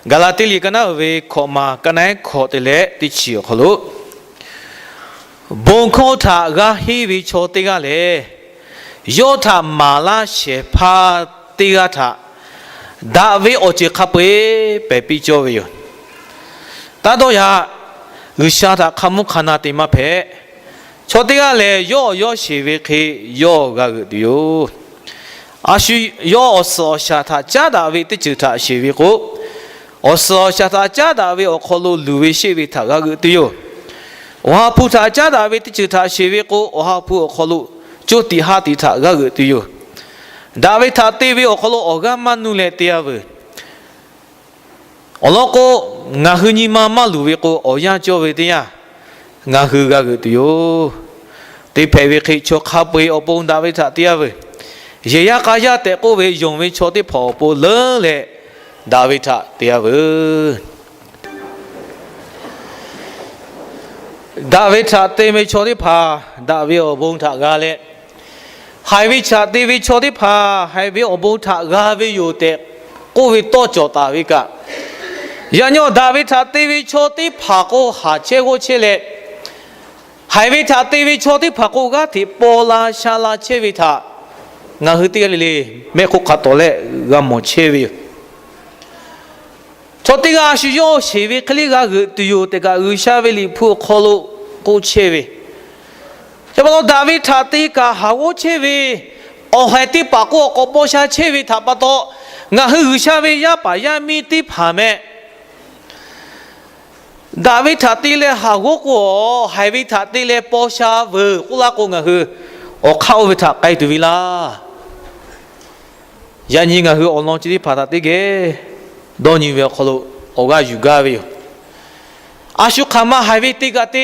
Gaˍlaˍtiˆ liꞈ ka naˉ uiˍ ve hkawꞈ maˬ ka naˉ hkawꞈ te leh teˇ chi awˬ hk'aw lo, bon hkawˇ htaꞈ g'a henˇ ve chaw teˇ g'aˇ lehˬ, yawˇ htaꞈ maˍ laˇ shehˍ hpaˇ teˇ g'aˇ htaꞈ daꞈ ve awˬ ceuˬ hk'a peu-eˬ pehˬ piˇ cawˇ ve yoˬ. Taˇ dawˇ yaꞈ, G'uiˬsha htaꞈ hk'a mvuhˇ hk'a na te maˇ hpehꞈ. Chaw teˇ g'aˇ lehˬ, yawˇ awˬ yawˇ sheˍ ve hk'e yawˇ g'a g'euꞈ tuˬ yoˬ. A shu yawˇ awˬ suhˍ awˬ shaˍ htaꞈ caˉ daꞈ ve teˇ ceuˬ htaꞈ sheˍ ve k'o, awˬ suhˍ awˬ shaˍ htaꞈ caˉ daꞈ ve awˬ hk'aw lo luˬ ve sheˆ ve htaꞈ g'a g'euꞈ tuˬ yoˬ. Awˬ ha hpu htaꞈ caˉ daꞈ ve teˇ ceuˬ htaꞈ sheˍ ve k'o, awˬ ha hpu awˬ hk'aw lo coˇ tiꞈ haˉ tiꞈ htaꞈ g'a g'euꞈ tuˬ yoˬ. Daꞈ ve htaꞈ te ve awˬ hk'aw lo awˬ g'aˇ maˇ nuˇ leh te-a veuˬ. Awˬ lawn k'o, ngaˬ hui nyi ma maˇ luˬ ve k'o, awˬ yanˇ cawˇ ve teˇ yanˇ ngaˬ hui g'a g'euꞈ tuˬ yoˬ. Te hpehꞈ ve hk'e, chaw hk'a peu-eˬ awˬ pon daꞈ ve htaꞈ te-a veuˬ. Yehˬ yaˇ k'a yaˇ tehꞈ k'oˆ ve yonˍ ve chaw teˇ hpaˍ awˬ pon leuˉ leh daꞈ ve htaꞈ te-a veuˬ. Daꞈ ve htaꞈ te ve chaw teˇ hpaˍ daꞈ ve awˬ bon htaꞈ g'a leh, haiˬ ve htaꞈ te ve chaw teˇ hpaˍ haiˬ ve awˬ bon htaꞈ g'a ve yoˬ tehꞈ k'oˆ ve tawˇ cawˬ taˍ ve kaꞈ, yaꞈ nyi awˬ daꞈ ve htaꞈ te ve chaw teˇ hpaˍ k'o, haˍ chehˇ g'awˇ chehˇ leh, haiˬ ve htaꞈ te ve chaw teˇ hpaˍ k'o, g'aˇ hteꞈ paw la sha la chehˇ ve htaꞈ ngaˬ hui teˇ g'aˇ le le mehˆ hk'oˆ hk'a tawˍ leh g'a mawˬ chehˇ ve yoˬ. Chaw teˇ g'aˇ a shu yawˇ sheˍ ve hk'e le g'a g'euꞈ tuˬ yoˬ tehꞈ kaꞈ, G'uiˬsha ve liꞈ hpu awˬ hk'aw lo k'oˆ chehˇ ve, chi pa taw daꞈ ve htaꞈ te kaꞈ haˍ g'awˇ chehˇ ve, awˬ haiˬ teˇ hpaˍ k'o awˬ k'awꞈ paw sha chehˇ ve htaꞈ pa taw, ngaˬ hui G'uiˬsha ve yaˇ paˍ yaˇ miˇ teˇ hpaˍ meh daꞈ ve htaꞈ te leh haˍ g'awˇ k'o, haiˬ ve htaꞈ te leh paw sha veuˬ k'oˆ laˇ k'o, ngaˬ hui awˬ hk'aˇ oˇ ve htaꞈ k'ai tuˬ ve laˇ. Yaꞈ nyi ngaˬ hui awˬ lawn chi teˇ hpaˍ htaꞈ teˇ geh dawˇ nyi ve awˬ hk'aw lo awˬ g'aˇ yuˬ gaˇ ve yoˬ. A shu hk'aˬ ma haiˬ ve te kaꞈ te,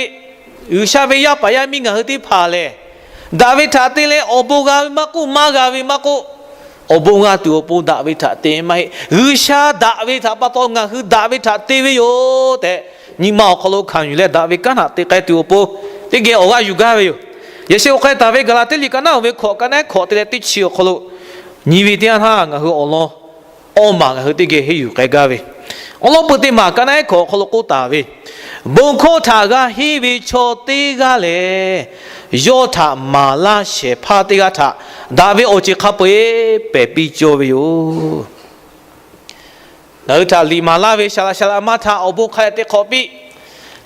G'uiˬsha ve yaˇ paˍ yaˇ miˇ ngaˬ hui teˇ hpaˍ lehˬ, daꞈ ve htaꞈ te leh awˬ bon g'a ve maˇ k'oˆ, maˇ g'a ve maˇ k'oˆ, awˬ bon g'a tuˬ awˬ pon daꞈ ve htaꞈ te maˇ heˆ. G'uiˬsha daꞈ ve htaꞈ pa taw ngaˬ hui daꞈ ve htaꞈ te ve yoˬ tehꞈ, nyi ma awˬ hk'aw lo hkanˍ yuˬ leh daꞈ ve kanˉ htaꞈ te k'ai tuˬ awˬ pon teˇ geh awˬ g'aˇ yuˬ gaˇ ve yoˬ. Yaꞈ sheh k'ai taˍ ve Gaˍlaˍtiˆ liꞈ ka naˉ uiˍ ve hkawꞈ ka naˉ hkawꞈ te leh teˇ chi awˬ hk'aw lo nyi ve teˇ yanˇ htaˇ, ngaˬ hui awˬ lawn awˇ maˬ ngaˬ hui teˇ geh henˇ yuˬ k'ai gaˇ ve, awˬ lawn peuˬ teˇ maˬ ka naˉ hkawꞈ awˬ hk'aw lo k'oˆ taˍ ve, bon hkawˇ htaꞈ g'a henˇ ve chaw teˇ g'aˇ lehˬ, yawˇ htaꞈ maˍ laˇ shehˍ hpaˇ teˇ g'aˇ htaꞈ daꞈ ve awˬ ceuˬ hk'a peu-eˬ pehˬ piˇ cawˇ ve yoˬ. Ngaˬ hui htaꞈ liꞈ maˍ laˇ ve, shaˍ laꞈ shaˍ laꞈ ma htaꞈ awˬ bon hk'a dehꞈ te hk'awꞈ piˇ.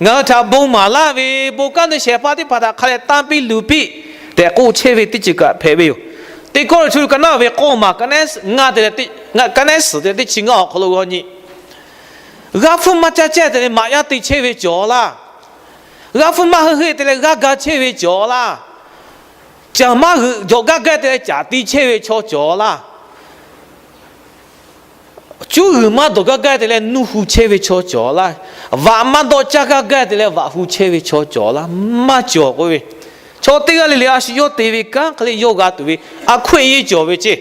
Ngaˬ hui htaꞈ bon maˍ laˇ ve, bon kanˉ te shehˍ hpaˇ teˇ hpaˍ htaꞈ hk'a dehꞈ tanˇ piˇ luˬ piˇ tehꞈ k'oˆ chehˇ ve teˇ ceuˬ kaꞈ hpehꞈ ve yoˬ. Teˇ Kawˇrenˍhtuˆ ka naˉ ve k'awˇ maˬ ka naˉ suhˍ te leh teˇ chi ngaˇ awˬ hk'aw lo g'aw nyi, g'aˇ hpfuhˇ maˇ caˇ caˇ te leh maꞈ yaˇ te chehˇ ve cawˬ laˇ. G'aˇ hpfuhˇ maˇ heuˆ heuˆ te leh g'aˇ ga chehˇ ve cawˬ laˇ. Caˬ maˇ g'euꞈ jawꞈ gaˇ gaˇ te leh caˬ te chehˇ ve chaw cawˬ laˇ. Cuˉ g'uiˬ maˇ dawˬ gaˇ gaˇ te leh nuˇ hu chehˇ ve chaw cawˬ laˇ. Vaꞈ maˇ dawˆ caˇ gaˇ gaˇ te leh vaꞈ hu chehˇ ve chaw cawˬ laˇ. Maˇ cawˬ k'oˆ ve, chaw teˇ g'aˇ le le a shu yawˇ te ve kanˉ hk'e le yawˇ g'a tuˬ ve a hkawehˇ yeˇ cawˬ ve ceˇ.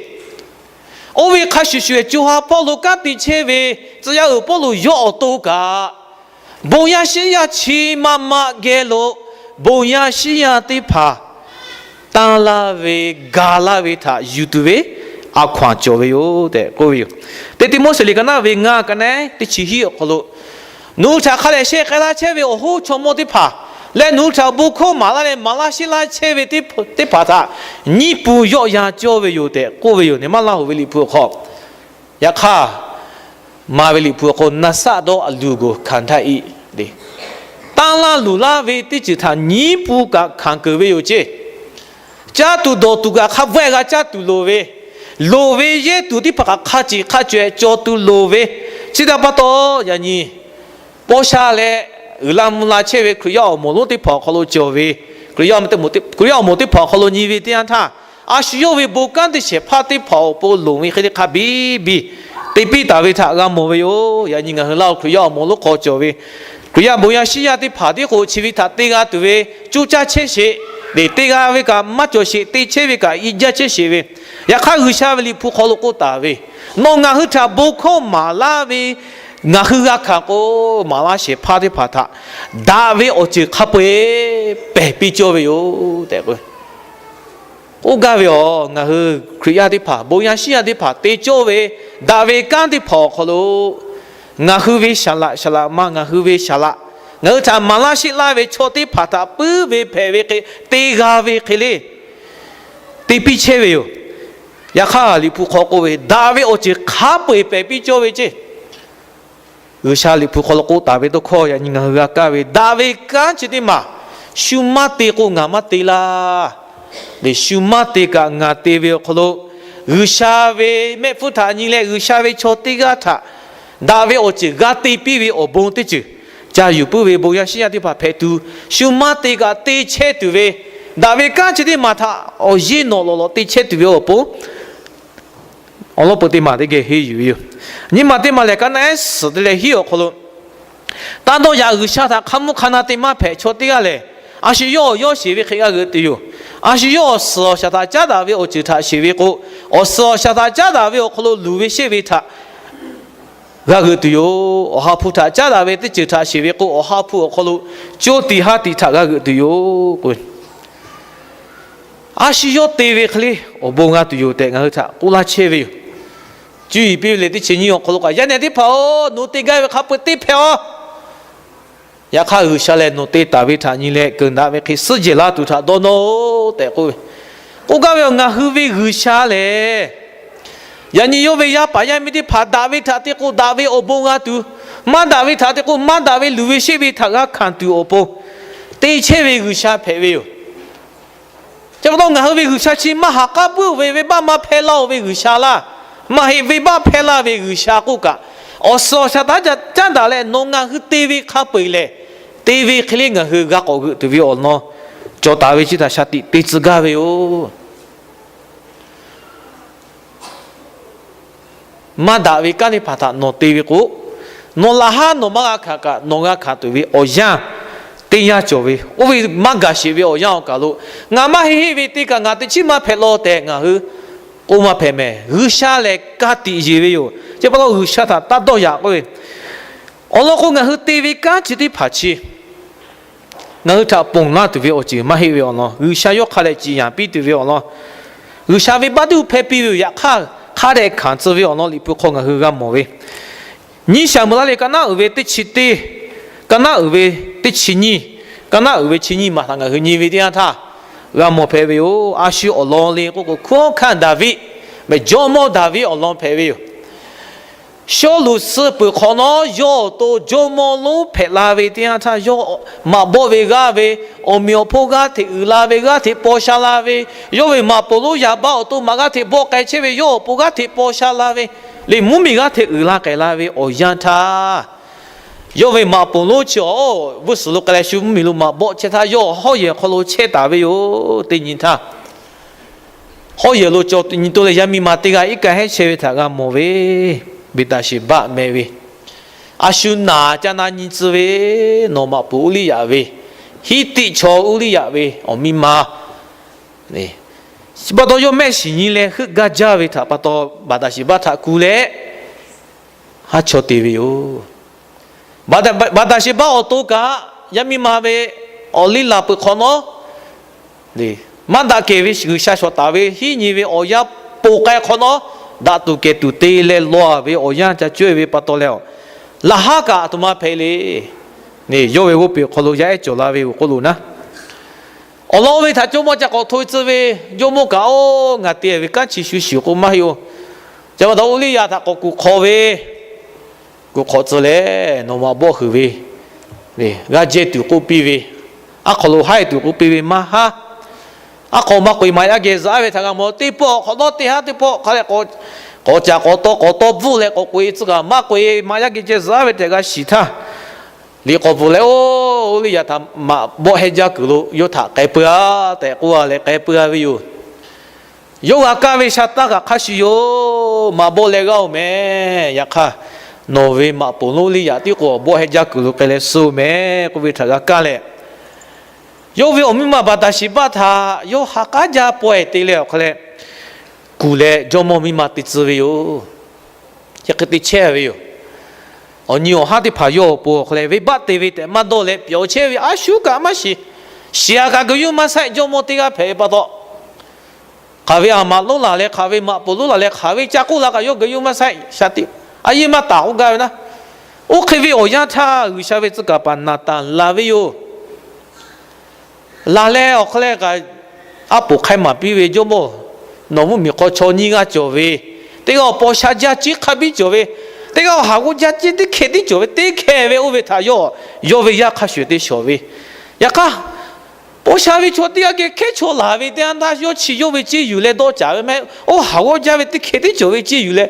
Oˇ ve hk'a shuˍ shuˍ, co ha Pawˇluꞈ kanˉ te chehˇ ve, tcuh yaˇ uiˍ Pawˇluꞈ yawˇ awˬ to kaꞈ, bon yaˇ shiˉ yaˇ chi ma ma geh lo bon yaˇ shiˉ yaˇ teˇ hpaˍ tanˇ laˇ ve, ga laˇ ve htaꞈ yuˬ tuˬ ve a hkaw-anˬ cawˬ ve yoˬ tehꞈ k'oˆ ve yoˬ. Teˇ Tiˆmoˉseˍ liꞈ ka naˉ ve ngaˇ ka naˉ teˇ chi hiˉ awˬ hk'aw lo, nawˬ hui htaꞈ hk'a dehꞈ sheh k'ai laˇ chehˇ ve awˬ hoˉ chaw mawˇ teˇ hpaˍ leh nawˬ hui htaꞈ bon hkawˇ maˍ laˇ leh maˍ laˇ sheˉ laˇ chehˇ ve teˇ hpaˍ htaꞈ nyiˇ pun yawˆ yan cawˇ ve yoˬ tehꞈ k'oˆ ve yoˬ. Neˬ maˇ laˇ hoꞈ ve liꞈ hpu awˬ hk'aw, yaꞈ hk'aˇ, maˍ ve liꞈ hpu awˬ hk'aw naˍ saˆ dawˇ a luˬ goˬ hkanˍ htaˇ iˆ le, tanˇ laˇ luˬ laˇ ve teˇ ceuˬ htaꞈ nyiˇ pun kaꞈ hkanˍ keunˍ ve yoˬ ceˇ. Caˇ tuˬ dawˬ tuˬ kaꞈ hk'a bvuhˆ g'a caˇ tuˬ loˍ ve, loˍ ve yehˇ tuˬ teˇ hpaˍ kaꞈ hk'a ceˬ hk'a caweh cawˬ tuˬ loˍ ve, chi htaꞈ pa taw yaꞈ nyi paw sha leh uiˍ la mvuh la chehˇ ve Hkriꞈ yaˇ awˬ moˍ lonˉ teˇ hpaˍ awˬ hk'aw lo cawˬ ve, Hkriꞈ yaˇ awˬ moˍ teˇ hpaˍ awˬ hk'aw lo nyi ve teˇ yanˇ htaˇ, a shu yawˇ ve bon kanˉ te shehˍ hpaˇ teˇ hpaˍ awˬ pon loˍ ve hk'e le hk'a biˇ biˇ te piˇ taˍ ve htaꞈ g'a mawˬ ve yoˬ. Yaꞈ nyi ngaˬ hui laˇ-oˬ, Hkriꞈ yaˇ awˬ moˍ lonˉ hk'aw cawˬ ve Hkriꞈ yaˇ bon yaˇ shiˉ yaˇ teˇ hpaˍ tiˉ k'o, chi ve htaꞈ te g'a tuˬ ve cuˇ caˇ chehˇ sheˍ, te g'a ve kaꞈ maˇ cawˬ sheˍ, te chehˇ ve kaꞈ i jaˇ chehˇ sheˍ ve, yaꞈ hk'aˇ G'uiˬsha ve liꞈ hpu hk'aw lo k'oˆ taˍ ve, nawˬ ngaˬ hui htaꞈ bon hkawˇ maˍ laˇ ve, ngaˬ hui g'a hkanˍ k'o, maˍ laˇ shehˍ hpaˇ teˇ hpaˍ htaꞈ daꞈ ve awˬ ceuˬ hk'a peu-eˬ pehˬ piˇ cawˇ ve yoˬ tehꞈ k'oˆ gaˇ ve yoˬ. Ngaˬ hui Hkriꞈ yaˇ teˇ hpaˍ, bon yaˇ shiˉ yaˇ teˇ hpaˍ te cawˇ ve daꞈ ve kanˉ teˇ hpaˍ awˬ hk'aw lo Ngaˬ hui ve saˍ laꞈ, saˍ laꞈ ma ngaˬ hui ve saˍ laꞈ, ngaˬ hui htaꞈ maˍ laˇ sheˆ laˇ ve chaw teˇ hpaˍ htaꞈ puiˉ ve hpehꞈ ve hk'e te g'a ve hk'e le, te piˇ chehˇ ve yoˬ. Yaꞈ hk'aˇ Liꞈ hpu hk'aw k'oˆ ve, daꞈ ve awˬ ceuˬ hk'a peu-eˬ pehˍ piˇ cawˇ ve ceˇ. G'uiˬsha Liꞈ hpu hk'aw lo k'oˆ taˍ ve tawˇ hkawˇ yaꞈ nyi ngaˬ hui g'a kaˇ ve, daꞈ ve kanˉ chi teˇ maˬ shu maˇ te k'o ngaˬ maˇ te laˇ. Shu maˇ te kaꞈ ngaˬ te ve awˬ hk'aw lo, G'uiˬsha ve mehˆ hpfuhˇ htaꞈ nyi leh G'uiˬsha ve chaw teˇ g'aˇ htaꞈ daꞈ ve awˬ ceuˬ g'a te piˇ ve awˬ bon teˇ ceuˬ ca yuˬ puiˉ ve bon yaˇ shiˉ yaˇ teˇ hpaˍ hpehꞈ tuˬ, shu maˇ te kaꞈ te chehˇ tuˬ ve, daꞈ ve kanˉ chi teˇ maˬ htaꞈ awˬ yeˇ nawˬ lawˬ lawꞈ te chehˇ tuˬ ve awˬ pon awˬ lawn peu teˇ maˬ teˇ geh henˇ yuˬ ve yoˬ. Nyiˇ maˬ teˇ maˬ lehˬ, ka naˆ ehˉ suhˍ te leh hiˉ awˬ hk'aw lo, taˇ dawˇ yaꞈ G'uiˬsha htaꞈ hk'a mvuhˇ hk'a na te maˇ hpehꞈ chaw teˇ g'aˇ lehˬ, a shu yawˇ awˬ yawˇ sheˍ ve hk'e g'a g'euꞈ tuˬ yoˬ. A shu yawˇ awˬ suhˍ awˬ shaˍ htaꞈ caˉ daꞈ ve awˬ ceuˬ htaꞈ sheˍ ve k'o, awˬ suhˍ awˬ shaˍ htaꞈ caˉ daꞈ ve awˬ hk'aw lo luˬ ve sheˆ ve htaꞈ g'a g'euꞈ tuˬ yoˬ. Awˬ ha hpu htaꞈ caˉ daꞈ ve teˇ ceuˬ htaꞈ sheˍ ve k'o, awˬ ha hpu awˬ hk'aw lo co tiꞈ ha tiꞈ htaꞈ g'a g'euꞈ tuˬ yoˬ k'o, a shu yawˇ te ve hk'e le awˬ bon g'a tuˬ yoˬ tehꞈ ngaˬ hui htaꞈ k'oˆ laˇ chehˇ ve yoˬ. Cuˇ yiˍ piˇ ve lehˬ, teˇ chi nyiˇ awˬ hk'aw lo kaꞈ, yaˇ nehˬ teˇ hpaˍ-oˬ, nawˬ te gaˇ ve hk'a peu-eˬ te hpehꞈ-aˬ. Yaꞈ hk'aˇ G'uiˬsha lehˬ nawˬ te taˍ ve htaꞈ nyi leh keunˍ daꞈ ve hk'e suhˉ jehˬ laˇ tuˬ htaꞈ dawˇ nawˇ-oˆ tehꞈ k'oˆ ve, k'oˆ gaˇ ve awˬ, ngaˬ hui ve G'uiˬsha lehˬ, yaꞈ nyi yawˇ ve yaˇ paˍ yaˇ miˇ teˇ hpaˍ daꞈ ve htaꞈ te k'o daꞈ ve awˬ bon g'a tuˬ, maˇ daꞈ ve htaꞈ te k'o maˇ daꞈ ve luˬ ve sheˆ ve htaꞈ g'a hkanˍ tuˬ awˬ pon te chehˇ ve G'uiˬsha hpehꞈ ve yoˬ. Chi pa taw ngaˬ hui ve G'uiˬsha chi maˇ haˍ k'aˉ puiˉ-oˬ ve, venˇbaˆ maˇ hpehˇ laˇ-oˬ ve G'uiˬsha laˇ. Maˇ heˆ, venˇbaˆ hpehˇ laˇ ve G'uiˬsha k'oˆ kaꞈ, awˬ suhˍ awˬ shaˍ htaꞈ caˉ daꞈ leh nawˬ ngaˬ hui te ve hk'a peu-eˬ lehˬ, te ve hk'e le ngaˬ hui g'a k'awꞈ g'euꞈ tuˬ ve awˬ lawn cawˬ taˍ ve chi htaꞈ shaˍ tiꞈ te tcuh gaˇ ve yoˬ. Maˇ daꞈ ve kanˉ teˇ hpaˍ htaꞈ nawˬ te ve k'o, nawˬ laꞈ haˉ nawˬ maˇ g'a hkanˍ kaꞈ nawˬ g'a hkanˍ tuˬ ve awˬ yanˇ teˇ yanˇ cawˬ ve, oˇ ve maˇ gaˬ sheˍ ve awˬ yanˇ awˬ kaˬ lo, ngaˬ maˇ heˆ heˆ ve te kaꞈ ngaˬ teꞈ chiˉ maˇ hpehꞈ law tehꞈ ngaˬ hui k'oˆ maˇ hpehꞈ mehˍ. G'uiˬsha lehˬ ka tiꞈ yeˬ ve yoˬ. Chi pa taw G'uiˬsha htaꞈ taˇ dawˇ yaꞈ k'oˆ ve, awˬ lawn k'o ngaˬ hui te ve kanˉ chi teˇ hpaˍ chi ngaˬ hui htaꞈ ponˬ laˇ tuˬ ve awˬ ceuˬ maˇ heˆ ve awˬ lawn, G'uiˬsha yawˇ hk'a dehꞈ ciˍ yanˍ piˇ tuˬ ve awˬ lawn, G'uiˬsha venˇbaˆ teˇ hpaˍ hpehˇ piˇ ve yoˬ. Yaꞈ hk'aˇ hk'a dehꞈ hkanˍ tcuh ve awˬ lawn Liꞈ hpu hk'aw ngaˬ hui g'a mawˬ ve, nyiˇ Saˍmo laˇ leh ka naˉ uiˍ ve teˇ chi teˇ, ka naˉ uiˍ ve teˇ chi nyiˇ, ka naˉ uiˍ ve chi nyiˇ maˬ htaꞈ ngaˬ hui nyi ve teˇ yanˇ htaˇ g'a mawˬ hpehꞈ ve yoˬ. A shu awˬ lawn le k'oˆ k'o, hkunˉ hawˉ hkanˇ Daˍviˆ, mehˬ jawˇmawˇ Daˍviˆ awˬ lawn hpehꞈ ve yoˬ. Sawˉluꞈ suh peuˬ hk'awꞈ nawˉ, yawˇ awˬ to jawˇmawˇ lonˉ hpehꞈ la ve teˇ yanˇ htaˇ, yawˇ maꞈ bawˆ ve g'aˇ ve, awˬ meꞈ awˬ hponˇ g'aˇ hteꞈ uiˍ la ve, g'aˇ hteꞈ paw sha la ve, yawˇ ve maꞈ poˍ lonˉ yaꞈ ba awˬ to maꞈ g'aˇ hteꞈ bawˆ k'ai chehˇ ve, yawˇ awˬ pon g'aˇ hteꞈ paw sha la ve, liꞈ mvuhˇmiˬ g'aˇ hteꞈ uiˍ la k'ai la ve awˬ yanˇ htaˇ, yawˇ ve maꞈ poˍ lonˉ chi awˬ g'uˇ suhˍ lo k'ai leh shu mvuhˇmiˬ lo maꞈ bawˆ chehˇ htaˇ, yawˇ hawˉ yehˬ hk'aw lo chehˇ taˍ ve yoˬ. Teˇ nyi htaˇ, hawˉ yehˬ lo cawˬ nyi to leh yaˇ miˇ ma teˇ g'aˇ iˉ kaˆ hehˉ chehˇ ve htaꞈ g'a mawˬ ve, Beˍtaˍsheˍbaˆ meh ve, a shu naˍ ca na nyi tcuh ve, nawˬ maꞈ poˍ Uˇliˇyaꞈ ve, Hiˉtiˆ chaw Uˇliˇyaꞈ ve awˬ miˇ ma, chi pa taw yawˇ mehˆ shiˍ nyi leh heuˆ gaˇ jaˇ ve htaꞈ pa taw, Baˍtaˍsheˍbaˆ htaꞈ ku leh haˉ chaw te ve yoˬ. Baˍtaˍsheˍbaˆ awˬ to kaꞈ, yaˇ miˇ ma ve awˬ liˇ laˬ peuˬ hk'awꞈ nawˉ, maˇ daꞈ kehˬ ve G'uiˬsha shawˍ taˍ ve hiˉ nyi ve awˬ yanˇ ponˬ k'ai hk'awꞈ nawˉ, daꞈ tuˬ kehˬ tuˬ te leh law ve awˬ yanˇ ca cawehˇ ve pa taw leh, laꞈ haˉ kaꞈ aˬ htoꞈ ma hpehꞈ le. Yawˇ ve g'oˇ peˬ awˬ hk'aw lo yaˇ ehˉ cawˬ la ve yoˬ k'oˆ lo naˉ, awˬ lawn oˇ ve htaꞈ jawˇmawˇ ca k'awꞈ hto tcuh ve, jawˇmawˇ kaꞈ, Oˇ, ngaˬ te ve kanˉ chi shu shiˍ k'o maˇ heˆ-oˬ. Ca pa taw Uˇliˇyaꞈ htaꞈ k'awꞈ kuˬ hk'awꞈ ve, kuˬ hk'awꞈ tcuh leh nawˬ maꞈ bawˆ huiˍ ve, g'a jehˇ tuˬ k'oˆ piˇ ve, aˉ hk'aw lo haˉ e tuˬ k'oˆ piˇ ve maˇ haˉ. Aˉ hk'aw maˇ k'oꞈ-e maꞈ yaˇ geh zuhꞈ-aˉ ve htaꞈ g'a mawˬ. Teˇ pawˆ hk'awꞈ nawˉ teˇ haˉ teˇ pawˆ hk'a leh k'awꞈ caˍ k'awꞈ taw k'awꞈ taw bvuhˆ leh k'awꞈ k'oꞈ-e tcuh kaꞈ, maˇ k'oꞈ-e maꞈ yaˇ geh ceh zuhꞈ-aˉ ve tehꞈ g'a shiˍ htaˇ, liꞈ k'awꞈ bvuhꞈ leh, Oˇ, Uˇliˇyaꞈ htaꞈ maꞈ bawˆ hehnˇ jaˇ kuiˬ lo yawˇ htaꞈ k'ai peu-a tehꞈ k'oˆ-a leh k'ai peu-a ve yoˬ. Yawˇ g'a kaˇ ve sha taˇ kaꞈ hk'a shuˍ yoˬ. Maꞈ bawˆ leh g'aˇ-oˬ mehˍ. Yaꞈ hk'aˇ, nawˬ ve maꞈ poˍ lonˉ Uˇliˇyaꞈ tiˉ k'o bawˆ hehnˇ jaˇ kuiˬ lo k'ai leh suh-oˬ mehˍ k'oˆ ve htaꞈ g'a kaˇ leh, yawˇ ve awˬ miˇ ma Baˍtaˍsheˍbaˆ htaꞈ yawˇ ha k'aˉ jaˇ pawehˇ te leh awˬ hk'a leh, kuˬ leh jawˇmawˇ miˇ ma te tcuh ve yoˬ. Chi hk'e te chehˇ ve yoˬ. Awˬ nyi awˬ haˉ teˇ hpaˍ yawˇ awˬ pon awˬ hk'a leh venˇbaˆ te ve tehꞈ maˇ dawˇ leh pyawˬ chehˇ ve a shu kaꞈ maˇ shiˍ. Shiˍ-a kaꞈ guiˬ yuˇ maˇ saiˆ, jawˇmawˇ teˇ g'aˇ hpehꞈ ve pa taw, hk'aˬ ve aˬ maꞈ lonˉ laˬ leh, hk'aˬ ve maꞈ poˍ lonˉ laˬ leh, hk'aˬ ve ca k'oˆ la kaꞈ yawˇ guiˬ yuˇ maˇ saiˆ, shaˍ tiꞈ a yeˇ maˇ taˍ k'oˆ gaˇ ve naˉ. Oˇ hk'e ve awˬ yanˇ htaˇ, G'uiˬsha ve tcuh kaˍ paˍ Naˍtanˍ laˬ ve yoˬ. Laˬ leh awˬ hk'aw leh kaꞈ, aˉ poꞈ hk'aiˉ maˍ piˇ ve, Jawˇmawˇ-oˬ, nawˬ mvuhˇmiˬ hk'aw chaw nyiˇ g'aˇ cawˬ ve, teˇ g'aˇ paw sha jaˇ ciˉ hk'a biˇ cawˬ ve, teˇ g'aˇ haˍ g'awˇ jaˇ ciˉ teˇ hkeh tiˉ cawˬ ve, teˇ hkeh ve oˇ ve htaꞈ yawˇ, yawˇ ve yaˇ hk'a shuˍ te shawˍ ve. Yaꞈ hk'aˇ, paw sha ve chaw teˇ g'aˇ geh hkehˉ chaw laˬ ve teˇ yanˇ htaˇ, yawˇ chi yawˇ ve ceˇ yuˬ leh dawˆ caˍ ve mehˆ, oˇ haˍ g'awˇ jaˇ ve teˇ hkeh tiˉ cawˬ ve ceˇ yuˬ leh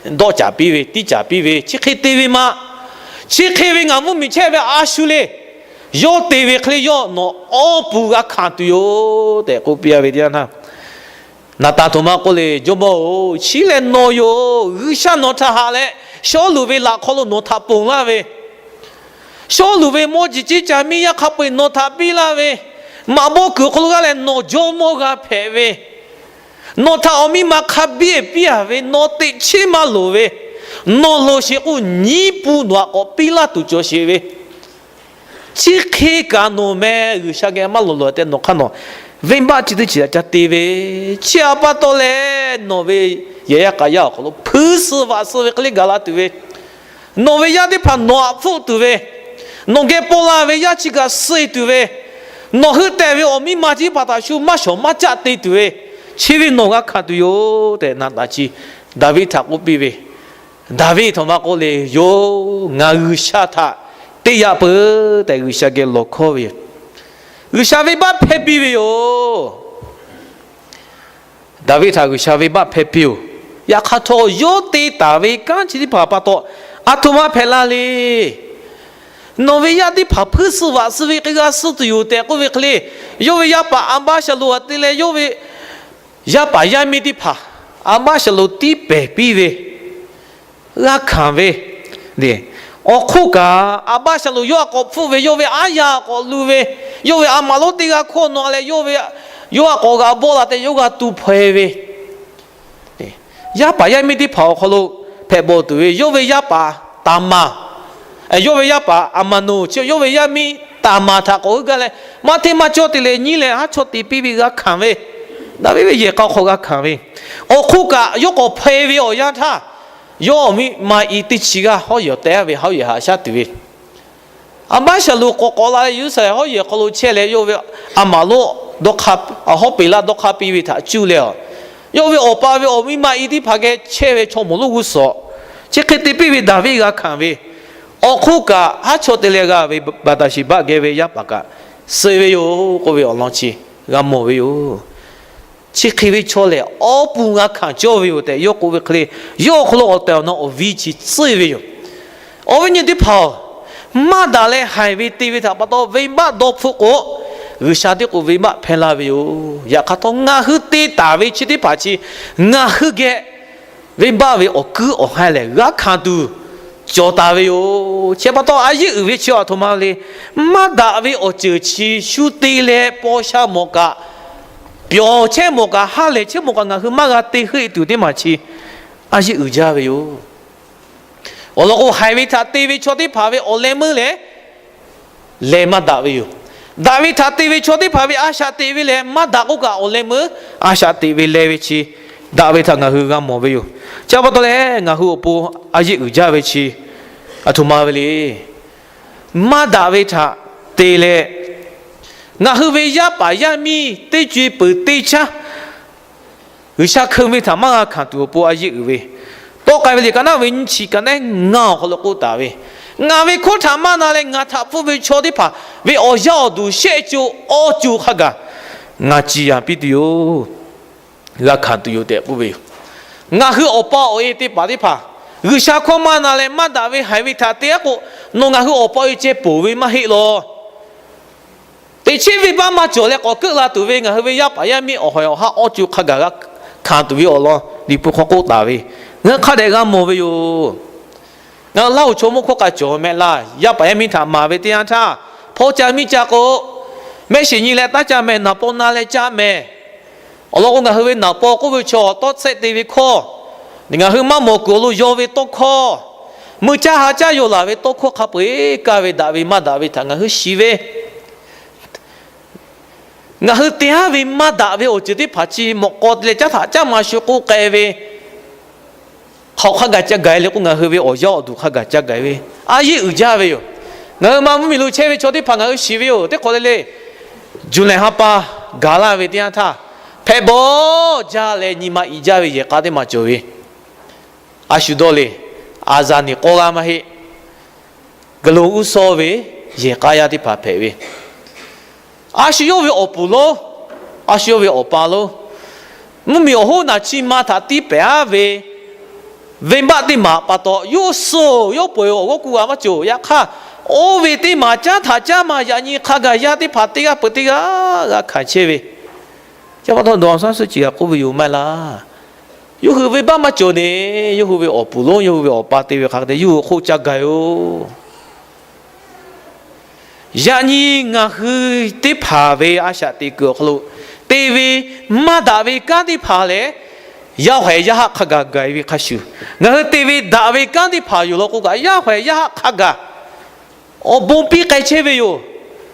dawˆ caˍ piˇ ve, tiˇ caˍ piˇ ve, chi hk'e te ve maˇ. Chi hk'e ve ngaˬ mvuhˇmiˬ chehˇ ve a shu le. Yawˇ te ve hk'e le, yawˇ nawˬ awˬ pon g'a hkanˍ tuˬ yoˬ tehꞈ k'oˆ piˇ a ve teˇ yanˇ htaˇ, Naˍtanˍ htoꞈ ma k'oˆ le, Jawˇmawˇ-oˬ, chi lehˬ nawˬ yoˬ. G'uiˬsha nawˬ htaꞈ haꞈ leh, Sawˉluꞈ ve laꞈ hk'aw lo nawˬ htaꞈ ponˬ laˇ ve, Sawˉluꞈ ve mawˇ jeˬ ceˇ ca miˇ yaˇ hk'a peu-eˬ nawˬ htaꞈ piˇ laˇ ve, maꞈ bawˇ kuiˬ awˬ hk'aw lo g'aˇ leh nawˬ jawˇmawˇ g'a hpehꞈ ve, nawˬ htaꞈ awˬ miˇ ma hk'a biˇ piˇ-a ve, nawˬ teꞈ chiˉ maˇ loˍ ve, nawˬ loˍ sheˍ k'o nyiˉ pun nawˬ htaꞈ k'awꞈ piˇ laˇ tuˬ cawˬ sheˍ ve, chi hk'e kaꞈ nawˬ meh G'uiˬsha geh maˇ loˍ loˍ tehꞈ nawˬ hk'aˇ nawˬ venˇbaˆ chi teˇ chi htaꞈ ca te ve, chi htaꞈ pa taw leh nawˬ ve yehˬ yaˇ k'a yaˇ awˬ hk'aw lo hpuiˇ suh vaꞈ suh ve hk'e le gaˬ la tuˬ ve, nawˬ ve yaˇ teˇ hpaˍ nawˬ htaꞈ hpfuhˆ tuˬ ve, nawˬ geh paw la ve yaˇ chi kaꞈ suh tuˬ ve, nawˬ hui tehˬ ve awˬ miˇ ma chi teˇ hpaˍ htaꞈ shu maˇ shawˍ maˇ caˆ te tuˬ ve, chi ve nawˬ g'a hkanˍ tuˬ yoˬ tehꞈ Naˍtanˍ chi Daˍviˆ htaꞈ k'oˆ piˇ ve. Daˍviˆ htoꞈ ma k'oˆ le, Yoˬ, ngaˬ G'uiˬsha htaꞈ te yaꞈ peuˬ tehꞈ G'uiˬsha geh lawˬ hkawˇ ve yoˬ. G'uiˬsha venˇbaˆ hpehˇ piˇ ve yoˬ. Daˍviˆ htaꞈ G'uiˬsha venˇbaˆ hpehˇ piˇ-oˬ. Yaꞈ hk'aˇ htawˇ, yawˇ te taˍ ve kanˉ chi teˇ hpaˍ pa taw, aˬ htoꞈ ma hpehꞈ la le. Nawˬ ve yaˇ teˇ hpaˍ hpuiˇ suh vaꞈ suh ve hk'e g'a suh tuˬ yoˬ tehꞈ k'oˆ ve hk'e le, yawˇ ve yaˇ paˍ Aˍbaˇshaˍlonˍ htaꞈ te leh, yawˇ ve yaˇ paˍ yaˇ miˇ teˇ hpaˍ Aˍbaˇshaˍlonˍ tiˉ pehˬ piˇ ve, g'a hkanˍ ve, awˬ hk'oˆ kaꞈ Aˍbaˇshaˍlonˍ yawˇ htaꞈ k'awꞈ hpfuhˆ ve, yawˇ ve aˉ yaˇ k'awꞈ lu ve, yawˇ ve a maˍ lonˉ teˇ g'aˇ hkawˇ nawꞈ leh, yawˇ ve, yawˇ htaꞈ k'awꞈ g'a bawˆ la tehꞈ yawˇ g'a tu hpaw-e ve, yaˇ paˍ yaˇ miˇ teˇ hpaˍ awˬ hk'aw lo hpehꞈ bawˬ tuˬ ve, yawˇ ve yaˇ paˍ Taˍmaˍ, yawˇ ve yaˇ paˍ Aˍmaˍnoˍ chi yawˇ ve yaˇ miˇ Taˍmaˍ htaꞈ k'awꞈ heuˆ gaˇ leh, maˇ hteˇ maˇ cawˇ te leh nyiˉ leh haˉ chawˇ te piˇ ve g'a hkanˍ ve, Daˍviˆ ve yehˬ k'a awˬ hk'aw g'a hkanˍ ve, awˬ hk'oˆ kaꞈ yawˇ k'awꞈ hpaw-e ve awˬ yanˇ htaˇ, yawˇ awˬ miˇ ma i teˇ chi g'aˇ hawˉ yehˬ teh-a ve hawˉ yehˬ haꞈ shaˉ tuˬ ve, Aˍbaˇshaˍlonˍ k'awꞈ k'awꞈ la leh Yeˍruˆsaˍlehnˍ hawˉ yehˬ hk'aw lo chehˇ leh, yawˇ ve a maˍ lonˉ dawˇ hk'aˇ, hawˉ peꞈ laˇ dawˇ hk'aˇ piˇ ve htaꞈ cuˇ leh, yawˇ ve awˬ pa ve awˬ miˇ ma i teˇ hpaˍ geh chehˇ ve chaw mawˬ lonˉ g'uˇ suhˍ chi hk'e te piˇ ve Daˍviˆ g'a hkanˍ ve, awˬ hk'oˆ kaꞈ haˉ chawˇ te leh g'a ve Baˍtaˍsheˍbaˆ geh ve yaˇ paˍ kaꞈ suh ve yoˬ k'oˆ ve awˬ lawn chi g'a mawˬ ve yoˬ. Chi hk'e ve chaw lehˬ, awˬ pon g'a hkanˍ cawˇ ve yoˬ tehꞈ yawˇ k'oˆ ve hk'e le, yawˇ awˬ hk'aw lo awˬ tehˬ awˬ na awˬ viˉ chi tcuhˇ ve yoˬ. Awˬ viˉ nyi teˇ hpaˍ-oˬ, maˇ daꞈ leh haiˬ ve te ve htaꞈ pa taw venˇbaˆ dawˇ hpfuhˆ k'o, G'uiˬsha teˇ k'o venˇbaˆ hpehˇ laˇ ve yoˬ. Yaꞈ hk'aˇ htawˇ, ngaˬ hui te taˍ ve chi teˇ hpaˍ chi ngaˬ hui geh venˇbaˆ ve awˬ kuiˉ awˬ ha lehˬ g'a hkanˍ tuˬ cawˬ taˍ ve yoˬ. Chi pa taw, a yeˆ uiˍ ve chi aˬ htoꞈ ma le. Maˇ daꞈ ve awˬ ceuˬ chi shu te leh paw sha mawˬ kaꞈ, pyawˬ chehˇ mawˬ kaꞈ, ha lehˬ chehˇ mawˬ kaꞈ, ngaˬ hui maˇ g'a te heuˆ-e tuˬ teˇ maˬ chi a yeˆ uiˍ jaˇ ve yoˬ. Awˬ lawn k'o, haiˬ ve htaꞈ te ve chaw teˇ hpaˍ ve awˬ leh meuˇ lehˬ, leh maˇ daꞈ ve yoˬ. Daꞈ ve htaꞈ te ve chaw teˇ hpaˍ ve a shaꞈ teꞈ ve lehˬ, maˇ daꞈ k'oˆ kaꞈ awˬ leh meuˇ a shaꞈ teꞈ ve leh ve chi, daꞈ ve htaꞈ ngaˬ hui g'a mawˬ ve yoˬ. Chi pa taw leh, ngaˬ hui awˬ pon a yeˆ uiˍ jaˇ ve chi aˬ htoꞈ ma ve le. Maˇ daꞈ ve htaꞈ te leh, ngaˬ hui ve yaˇ paˍ yaˇ miˇ teˇ co-e peuˬ teˇ caˉ G'uiˬsha hkeu ve htaꞈ maˇ g'a hkanˍ tuˬ awˬ pon a yeˆ uiˍ ve, tawˆ k'ai ve liꞈ ka naˉ ve nyiˇ chi ka naˉ ngaˇ awˬ hk'aw lo k'oˆ taˍ ve, ngaˬ ve hkawˇ htaꞈ maˇ na leh ngaˬ htaꞈ hpfuhˆ ve chaw teˇ hpaˍ ve awˬ yaˇ awˬ duˬ shehˆ co awˇ co hk'a gaˬ ngaˬ ciˍ yanˍ piˇ tuˬ yoˬ. G'a hkanˍ tuˬ yoˬ tehꞈ k'oˆ ve yoˬ. Ngaˬ hui awˬ pa awˬ e teˇ hpaˍ teˇ hpaˍ G'uiˬsha hkawˇ maˇ na leh maˇ daꞈ ve haiˬ ve htaꞈ te-a k'o, nawˬ ngaˬ hui awˬ pa awˬ e ceh ponˬ ve maˇ heˆ law. Teꞈ chiˉ venˇbaˆ maˇ cawˬ leh k'awꞈ keuˆ la tuˬ ve ngaˬ hui ve yaˇ paˍ yaˇ miˇ awˬ hawehˬ awˬ haˉ awˇ co hk'a gaˬ g'a hkanˍ tuˬ ve awˬ lawn Liꞈ hpu hk'aw k'oˆ taˍ ve, ngaˬ hui hk'a dehꞈ g'a mawˬ ve yoˬ. Ngaˬ hui Laˇhuˍ chaw mawˇ hkawˇ k'a cawˬ mehˆ laˇ. Yaˇ paˍ yaˇ miˇ htaꞈ maˍ ve teˇ yanˇ htaˇ, hpawˇ ca miˇ ca k'o, mehˆ shiˍ nyi leh taˇ ca mehˍ, naˍ paw na leh ca mehˍ. Awˬ lawn k'o, ngaˬ hui ve naˍ paw k'oˆ ve chaw tawˇ tsuhˆ te ve hkawˇ, ngaˬ hui maˇ mawˬ kuiˬ awˬ lo yaw ve tawˇ hkawˇ, meuˇ caˇ ha caˇ yaw laˬ ve tawˇ hkawˇ hk'a peu-eˬ kaˇ ve daꞈ ve maˇ daꞈ ve htaꞈ ngaˬ hui shiˍ ve, ngaˬ hui te-a ve maˇ daꞈ ve awˬ ceuˬ teˇ hpaˍ chi mawꞈ k'aw te leh caˉ htaꞈ caˉ ma shu k'oˆ k'ai ve, hk'aoꞈ hk'a gaˬ ca gaˬ le k'o, ngaˬ hui ve awˬ yaˇ awˬ duˬ hk'a gaˬ ca gaˬ ve, a yeˇ uiˍ jaˇ ve yoˬ. Ngaˬ hui maˇ mvuhˇ miˬ lo chehˇ ve chaw teˇ hpaˍ ngaˬ hui shiˍ ve yoˬ. Teˇ hk'awꞈ le le, July ha pa gaˬ laˇ ve teˇ yanˇ htaˇ, hpehꞈ bawˬ jaˇ leh nyi ma iꞈ jaˇ ve yehˬ k'a teˇ maˬ cawˬ ve, a shu dawˇ le, a za niˬ k'awˇ g'aˇ maˇ heˆ, g'uiˬ lo uˉ sawˇ ve yehˬ k'a yaˇ teˇ hpaˍ hpehꞈ ve, a shu yawˇ ve awˬ puˍ lonˉ, a shu yawˇ ve awˬ pa lonˉ, mvuhˇ miˬ awˬ hoˉ naˬ chi ma htaꞈ tiˇ pehˍ aˉ ve venˇbaˆ teˇ maˬ pa taw, yawˇ suh yawˇ peuˬ awˬ g'awˇ ku g'a maˇ cawˬ. Yaꞈ hk'aˇ, oˇ ve teˇ maˬ caˉ htaꞈ caˉ ma yaꞈ nyi hk'a gaˬ yaˇ teˇ hpaˍ teˇ g'aˇ peuˬ teˇ g'aˇ g'a hkanˍ chehˇ ve, chi pa taw Daw Aung San Suu Kyi g'a k'oˆ ve yoˬ maˇ heˆ laˇ. Yawˇ hui venˇbaˆ maˇ cawˬ ne, yawˇ hui ve awˬ puˍ lonˉ, yawˇ hui ve awˬ pa te ve hk'a te yawˇ hui hk'oˆ caˇ gaˬ yoˬ. Yaꞈ nyi ngaˬ hui teˇ hpaˍ ve a shaꞈ teꞈ kuiˬ awˬ hk'aw lo te ve maˇ daꞈ ve kanˉ teˇ hpaˍ lehˬ, yaˇ haiˬ yaˇ haˆ hk'a gaˬ gaˬ ve hk'a shuˍ, ngaˬ hui te ve daꞈ ve kanˉ teˇ hpaˍ yoˬ law k'o kaꞈ, yaˇ haiˬ yaˇ haˆ hk'a gaˬ awˬ bon piˇ k'ai chehˇ ve yoˬ.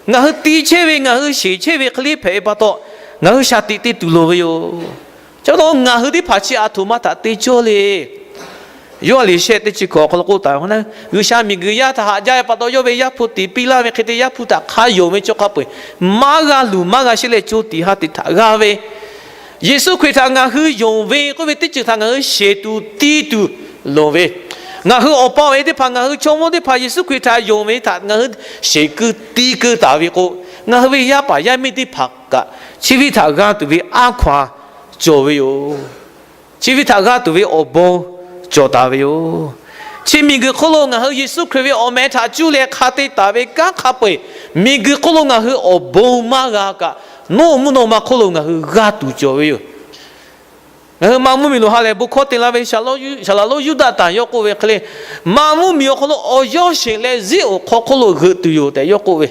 Ngaˬ hui ti chehˇ ve, ngaˬ hui sheˍ chehˇ ve hk'e le hpehꞈ ve pa taw, ngaˬ hui shaˍ tiꞈ te tuˬ loˍ ve yoˬ. Chi pa taw ngaˬ hui teˇ hpaˍ chi a htoꞈ ma htaꞈ te cawˇ le. Yoˇhanˬ liꞈ shehˆ teˇ chi hkawꞈ awˬ hk'aw lo k'oˆ taˍ ve, G'uiˬsha miˬguiˬ yaˇ htaꞈ haꞈ jaˇ ve pa taw, yawˇ ve Yaˇ hpu tiꞈ piˇ laˇ ve hk'e te, Yaˇ hpu htaꞈ hk'a yonˍ ve chaw hk'a peu-eˬ maˇ g'a luˬ maˇ g'a sheˆ leh co tiꞈ ha tiꞈ htaꞈ g'a ve, Yeˍsuˆ Hkriꞈ htaꞈ ngaˬ hui yonˍ ve k'oˆ ve teˇ ceuˬ htaꞈ ngaˬ hui sheˍ tuˬ ti tuˬ loˍ ve, ngaˬ hui awˬ pa awˬ e teˇ hpaˍ, ngaˬ hui chaw mawˇ teˇ hpaˍ Yeˍsuˆ Hkriꞈ htaꞈ yonˍ ve htaꞈ ngaˬ hui sheˍ keu ti keu taˍ ve k'o, ngaˬ hui ve yaˇ paˍ yaˇ miˇ teˇ hpaˍ kaꞈ chi ve htaꞈ g'a tuˬ ve aˉ hkaw a cawˬ ve yoˬ. Chi ve htaꞈ g'a tuˬ ve awˬ bon cawˬ taˍ ve yoˬ. Chi miˬguiˬ hk'oˆ lo ngaˬ hui Yeˍsuˆ Hkriꞈ ve awˬ meh htaꞈ cuˇ leh hk'a te taˍ ve kanˉ hk'a peu-eˬ, miˬguiˬ hk'oˆ lo ngaˬ hui awˬ bon maˇ g'a kaꞈ, nawˬ mvuhˇ naw ma hk'oˆ lo ngaˬ hui g'a tuˬ cawˬ ve yoˬ. Ngaˬ hui maˇ mvuhˇ miˬ lo ha lehˬ bon hkawˇ te la ve Saˍ laꞈ lonˉ Yuˇdaꞈtanˍ yawˇ k'oˆ ve hk'e le, maˇ mvuhˇ miˬ awˬ hk'aw lo awˬ yawˇ sheˍ leh ziˉ oˍ hk'aw hk'oˆ lo g'euꞈ tuˬ yoˬ tehꞈ yawˇ k'oˆ ve,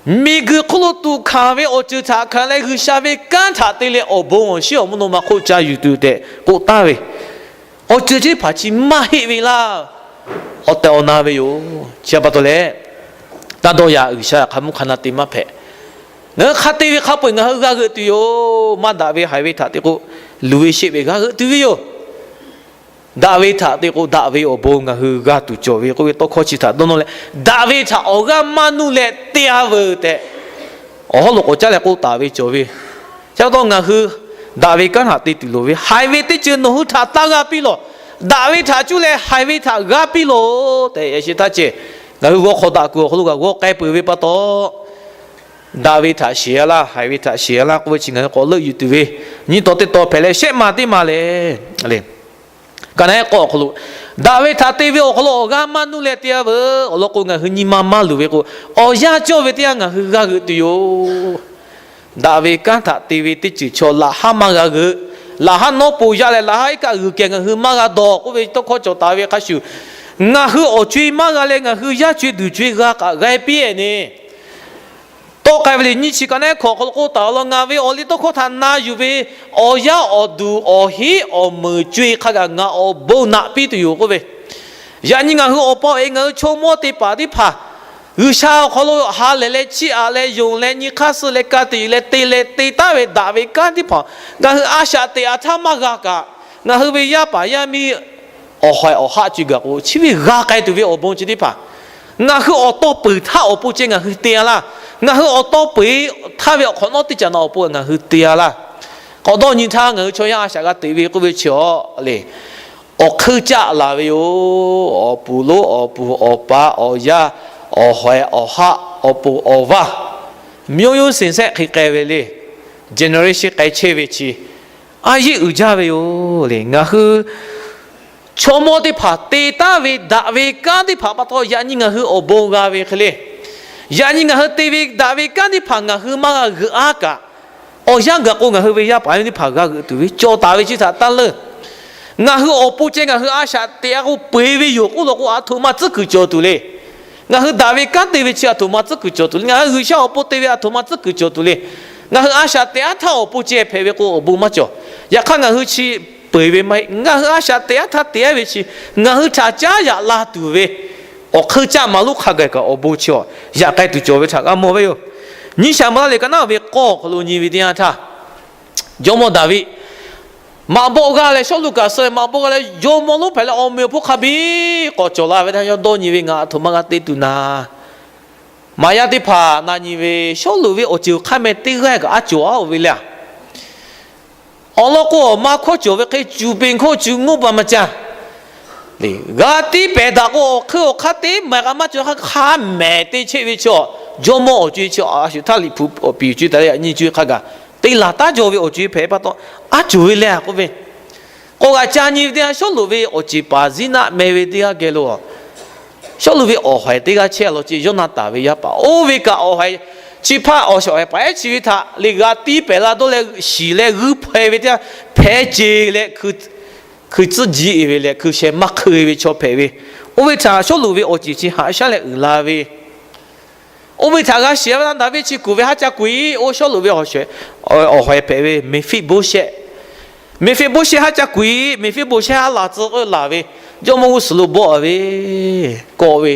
miˬguiˬ hk'oˆ lo tuꞈ hkanˍ ve awˬ ceuˬ htaꞈ hkanˍ leh G'uiˬsha ve kanˉ htaꞈ te leh awˬ bon awˬ shinˉ awˬ mvuhˇ naw ma hk'oˆ ca yuˬ tuˬ tehꞈ k'oˆ taˍ ve, awˬ ceuˬ chi teˇ hpaˍ chi maˇ heˆ ve laˇ. Awˬ tehˬ awˬ na ve yoˬ. Chi pa taw leh, taˇ dawˇ yaꞈ, G'uiˬsha hk'a mvuhˇ hk'a na te maˇ hpehꞈ. Ngaˬ hui hk'a te ve hk'a peu-eˬ ngaˬ hui g'a g'euꞈ tuˬ yoˬ. Maˇ daꞈ ve haiˬ ve htaꞈ te k'o, luˬ ve sheˆ ve g'a g'euꞈ tuˬ ve yoˬ. Daꞈ ve htaꞈ te k'o, daꞈ ve awˬ bon ngaˬ hui g'a tuˬ cawˬ ve k'oˆ ve tawˇ hkawˇ chi htaꞈ dawˇ nawˇ leh, daꞈ ve htaꞈ awˬ g'aˇ maˇ nuˇ leh te-a veuˬ tehꞈ, awˬ hawˉ lo k'awꞈ caˉ leh k'oˆ taˍ ve cawˬ ve. Chi pa taw ngaˬ hui daꞈ ve kanˉ htaꞈ te tuˬ loˍ ve, haiˬ ve teˇ ceuˬ nawˬ hui htaꞈ taˇ g'a piˇ lawˬ. Daꞈ ve htaꞈ cuˇ leh haiˬ ve htaꞈ g'a piˇ lawˬ tehꞈ, yaꞈ shi taˇ ceh, ngaˬ hui g'aw hk'awꞈ daꞈ kuiˬ awˬ hk'aw lo kaꞈ g'aw k'ai peuˬ ve pa taw, daꞈ ve htaꞈ sheˍ-a laˇ, haiˬ ve htaꞈ sheˍ-a laˇ k'oˆ ve chi ngaˬ hui k'awꞈ leuˆ yuˬ tuˬ ve, nyi taw teˇ taw hpehꞈ leh shehˆ ma teˇ ma lehˬ, ka naˉ k'awˇ awˬ hk'aw lo, daꞈ ve htaꞈ te ve awˬ hk'aw lo awˬ g'aˇ maˇ nuˇ leh te-a veuˬ. Awˬ lawn k'o, ngaˬ hui nyi ma maˇ luˬ ve k'o, awˬ yanˇ cawˇ ve teˇ yanˇ ngaˬ hui g'a g'euꞈ tuˬ yoˬ. Daꞈ ve kanˉ htaꞈ te ve teˇ ceuˬ chaw laꞈ haˉ maˇ g'a g'euꞈ. Laꞈ haˉ nawˉ po yaˇ leh laꞈ haˉ iˉ kaˆ g'uiˬ kehˬ ngaˬ hui maˇ g'a dawˬ k'oˆ ve tawˇ hkawˇ cawˬ taˍ ve hk'a shuˍ, ngaˬ hui awˬ co-e maˇ g'a leh ngaˬ hui yaˇ co-e duˬ co-e g'a kaꞈ g'a-e piˇ-e ne. Tawˆ k'ai ve liꞈ nyiˇ chi ka naˉ hkawꞈ awˬ hk'aw lo k'oˆ taˍ law, ngaˬ ve awˬ liˇ tawˇ hkawˇ htaꞈ na yuˬ ve awˬ yaˇ awˬ duˬ awˬ hinˉ awˬ meunˍ co-e hk'a gaˬ ngaˬ awˬ bon naꞈ piˇ tuˬ yoˬ k'oˆ ve, yaꞈ nyi ngaˬ hui awˬ pa awˬ e ngaˬ hui chaw mawˇ teˇ hpaˍ teˇ hpaˍ G'uiˬsha awˬ hk'aw lo ha lehˬ leh chiˇ aꞈ leh yonˍ leh nyi hk'aˇ suh leh ka tiꞈ leh te leh te taˉ ve daꞈ ve kanˉ teˇ hpaˍ ngaˬ hui a shaꞈ teꞈ-a htaˇ maˇ g'a kaꞈ, ngaˬ hui ve yaˇ paˍ yaˇ miˇ awˬ haiˬ awˬ haˆ co-e gaˬ k'o, chi ve g'a k'ai tuˬ ve awˬ bon chi teˇ hpaˍ ngaˬ hui awˬ taw peuˬ htaˇ awˬ pon ceh ngaˬ hui te-a laˇ. Ngaˬ hui awˬ taw peuˬ htaˇ ve awˬ hk'awꞈ nawˉ teˇ caꞈ na awˬ pon ngaˬ hui te-a laˇ. K'awꞈ dawˇ nyi htaˇ ngaˬ hui chaw yaˇ a shaꞈ g'a teꞈ ve k'oˆ ve chi awˬ le, awˬ hkeuˇ caˆ laˬ ve yoˬ. Awˬ puˍ lonˉ awˬ puˍ awˬ pa awˬ yaˇ awˬ haiˬ awˬ haˆ awˬ ponˬ awˬ vaˇ မျိုးရိုး sehˬ sehˆ hk'e k'ai ve le, generation k'ai chehˇ ve chi a yeˇ uiˍ jaˇ ve yoˬ le. Ngaˬ hui chaw mawˇ teˇ hpaˍ te taˉ ve daꞈ ve kanˉ teˇ hpaˍ pa taw yaꞈ nyi ngaˬ hui awˬ bon g'a ve hk'e le. Yaꞈ nyi ngaˬ hui te ve daꞈ ve kanˉ teˇ hpaˍ ngaˬ hui maˇ g'a g'euꞈ-a kaꞈ, awˬ yanˇ gaˬ k'o ngaˬ hui ve yaˇ paˍ yaˇ miˇ teˇ hpaˍ g'a g'euꞈ tuˬ ve cawˬ taˍ ve chi htaꞈ taˇ leuˇ. Ngaˬ hui awˬ pon ceh ngaˬ hui a shaꞈ teꞈ-a k'o peu-eˬ ve yoˬ k'oˆ law k'o, a htoꞈ ma tcuhˉ kuiˬ cawˬ tuˬ le. Ngaˬ hui daꞈ ve kanˉ te ve chi a htoꞈ ma tcuhˉ kuiˬ cawˬ tuˬ le. Ngaˬ hui G'uiˬsha awˬ pon te ve a htoꞈ ma tcuhˉ kuiˬ cawˬ tuˬ le. Ngaˬ hui a shaꞈ teꞈ-a htaˇ awˬ pon ceh hpehꞈ ve k'o awˬ bon maˇ cawˬ. Yaꞈ hk'aˇ ngaˬ hui chi peu-eˬ ve maˇ heˆ. Ngaˬ hui a shaꞈ teꞈ-a htaˇ teꞈ-a ve chi ngaˬ hui htaꞈ caˉ yaꞈ la tuˬ ve awˬ hkeuˇ caˆ maˍ lonˉ hk'a gaˬ kaꞈ awˬ bon chi awˬ yaꞈ k'ai tuˬ cawˬ ve htaꞈ g'a mawˬ ve yoˬ. Nyiˇ Saˍmo-eˍlaˆ liꞈ ka naˉ ve k'awˇ awˬ hk'aw lo nyi ve teˇ yanˇ htaˇ, jawˇmawˇ Daˍviˆ maꞈ bawˆ g'aˇ leh, Sawˉluꞈ kaꞈ suh maꞈ bawˆ g'aˇ leh, jawˇmawˇ lonˉ hpehꞈ leh awˬ meh awˬ hponˇ hk'a biˇ k'awꞈ cawˬ la ve htaˇ, yawˇ dawˇ nyi ve, Ngaˬ aˬ htoꞈ ma g'a te tuˬ naˍ. Maˍyaˇ teˇ hpaˍ na nyi ve, Sawˉluꞈ ve awˬ ceuˬ hk'a meh teˇ g'aˇ kaꞈ aˉ cawˬ-a oˬ ve le. Awˬ lawn k'o, awˬ ma hkawˇ cawˬ ve hk'e, cuˬ peˬ hkawˇ cuˬ ngawˇ baˬ maˇ caˇ. G'a tiˇ pehˍ daꞈ k'o, awˬ hk'eun awˬ hk'aˇ teˇ mehˍ kaꞈ maˇ cawˬ hk'aˇ, hk'a mehˍ te chehˇ ve chaw, jawˇmawˇ awˬ co-e chi a shu htaˇ Liꞈ hpu awˬ piˍ cuˇ taˍ leh yaꞈ nyi co-e hk'a gaˬ te laˬ taˉ jaw ve awˬ co-e hpehꞈ pa taw, aˉ cawˬ ve le k'oˆ ve, k'awꞈ g'a ca nyi ve teˇ yanˇ, Sawˉluꞈ ve awˬ ceˬ paˍ Ziˉnaˆ meh ve teˇ g'aˇ geh lo Sawˉluꞈ ve awˬ haiˬ teˇ g'aˇ chehˇ a law ce, Yawˇnaˍtanˍ ve yaˇ paˍ. Oˇ ve kaꞈ awˬ haiˬ chi hpaˇ awˬ shawˍ haiˬ paˍ ehˉ chi ve htaꞈ leh g'a tiˇ pehˍ la dawˇ leh shiˍ leh g'uiˇ hpaweh ve teˇ yanˇ, hpeh ce leh hkui tcuhˉ jiˇ e ve leh hkui sheh maˇ hk'eu ve chaw hpehꞈ ve. Oˇ ve htaꞈ Sawˉluꞈ ve awˬ ceˬ chi haꞈ shaˉ leh uiˍ la ve, oˇ ve htaꞈ g'a shiˍ ve htaˇ, Daˍviˆ chi kuˬ ve haˉ caˇ kuiˬ-e, oˇ Sawˉluꞈ ve awˬ haiˬ hpehꞈ ve Meˍfiˆboˍshehˆ. Meˍfiˆboˍshehˆ haˉ caˇ kuiˬ-e, Meˍfiˆboˍshehˆ haˉ laˬ tcuh k'oˆ laˬ ve, jawˇmawˇ g'uˇ suhˍ lo bawˆ-a ve, kawˆ ve,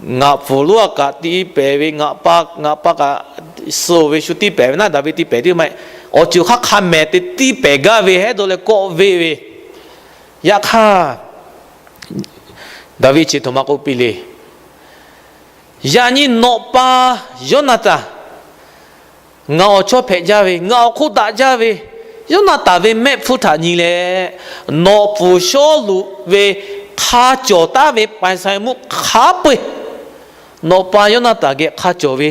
ngaˬ pfuhˍ lonˉ a kaꞈ tiˇ pehˍ ve, ngaˬ pa, ngaˬ pa kaꞈ suh ve shu tiˇ pehˍ ve naˉ, Daˍviˆ tiˇ pehˍ teˇ maˇ heˆ. Awˬ ceuˬ hk'aˇ hk'a mehˍ te tiˇ pehˍ gaˇ ve hehˉ dawˇ leh kawˆ ve ve. Yaꞈ hk'aˇ, Daˍviˆ chi htoꞈ ma k'oˆ piˇ le. Yaꞈ nyi nawˬ pa Yawˇnaˍtanˍ, ngaˬ awˬ chawˇ hpehꞈ jaˇ ve, ngaˬ awˬ hk'oˆ daꞈ jaˇ ve, Yawˇnaˍtanˍ ve mehˆ hpfuhˇ htaꞈ nyi leh, nawˬ pfuhˍ Sawˉluꞈ ve hk'a cawˬ taˉ ve ပိုင်ဆိုင်မှု hk'a peu-eˬ, nawˬ pa Yawˇnaˍtanˍ geh hk'a cawˬ ve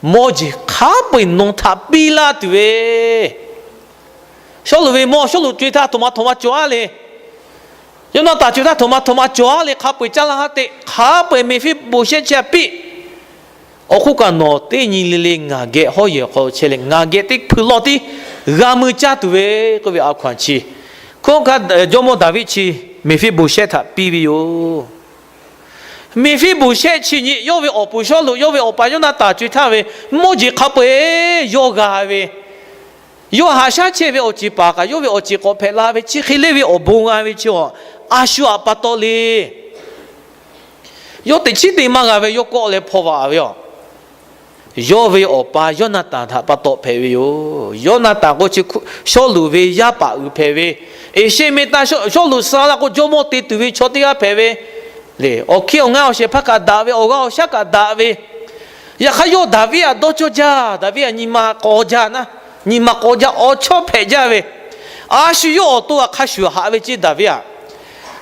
mawˇ jeˬ hk'a peu-eˬ nawˬ htaꞈ piˇ laˇ tuˬ ve, Sawˉluꞈ ve mawˇ, Sawˉluꞈ co-e htaˇ htoꞈ ma htoꞈ ma cawˬ-a le. Yawˇnaˍtanˍ co-e htaˇ htoꞈ ma htoꞈ ma cawˬ-a le, hk'a peu-eˬ caˇ laˇ haˉ te, hk'a peu-eˬ Meˍfiˆboˍshehˆ chi htaꞈ piˇ. Awˬ hk'oˆ kaꞈ nawˬ teˇ nyi le le ngaˬ geh hawˉ yehˬ hk'aw chehˇ leh, ngaˬ geh teˇ hpui lawˇ tiˉ g'a mui caˇ tuˬ ve k'oˆ ve a hkaw-anˬ chi, hk'oˆ kaꞈ jawˇmawˇ Daˍviˆ chi Meˍfiˆboˍshehˆ htaꞈ piˇ ve yoˬ. Meˍfiˆboˍshehˆ chi nyi yawˇ ve awˬ puˍ Sawˉluꞈ, yawˇ ve awˬ pa Yawˇnaˍtanˍ co-e htaˇ ve mawˇ jeˬ hk'a peu-eˬ yawˇ g'a ve, yawˇ haꞈ shaˉ chehˇ ve awˬ ceˬ paˍ kaꞈ yawˇ ve awˬ ceˬ k'awꞈ hpehꞈ la ve chi hk'e le ve awˬ bon g'a ve chi, a shu aꞈ pa taw le. Yawˇ teꞈ chiˉ te maˇ g'a ve, yawˇ kawˆ leh hpaw vaꞈ ve yoˬ. Yawˇ ve awˬ pa Yawˇnaˍtanˍ htaꞈ pa taw hpehꞈ ve yoˬ. Yawˇnaˍtanˍ k'o chi Sawˉluꞈ ve yaˇ paˍ uiˍ hpehꞈ ve, eˍsheˆ meh taˇ Sawˉluꞈ suh laˇ k'o jawˇmawˇ te tuˬ ve chaw teˇ g'aˇ hpehꞈ ve le. Awˬ hkiˇ awˬ ngaˇ awˬ shehˍ hpaˇ kaꞈ daꞈ ve, awˬ g'aˇ awˬ shaˉ kaꞈ daꞈ ve. Yaꞈ hk'aˇ yawˇ Daˍviˆ aꞈ dawˇ cawˇ jaˇ, Daˍviˆ aꞈ nyi ma k'aw jaˇ naˉ, nyi ma k'aw jaˇ, awˬ chawˇ hpehꞈ jaˇ ve, a shu yawˇ awˬ to aꞈ hk'a shuˍ haꞈ ve ceˇ Daˍviˆ aꞈ.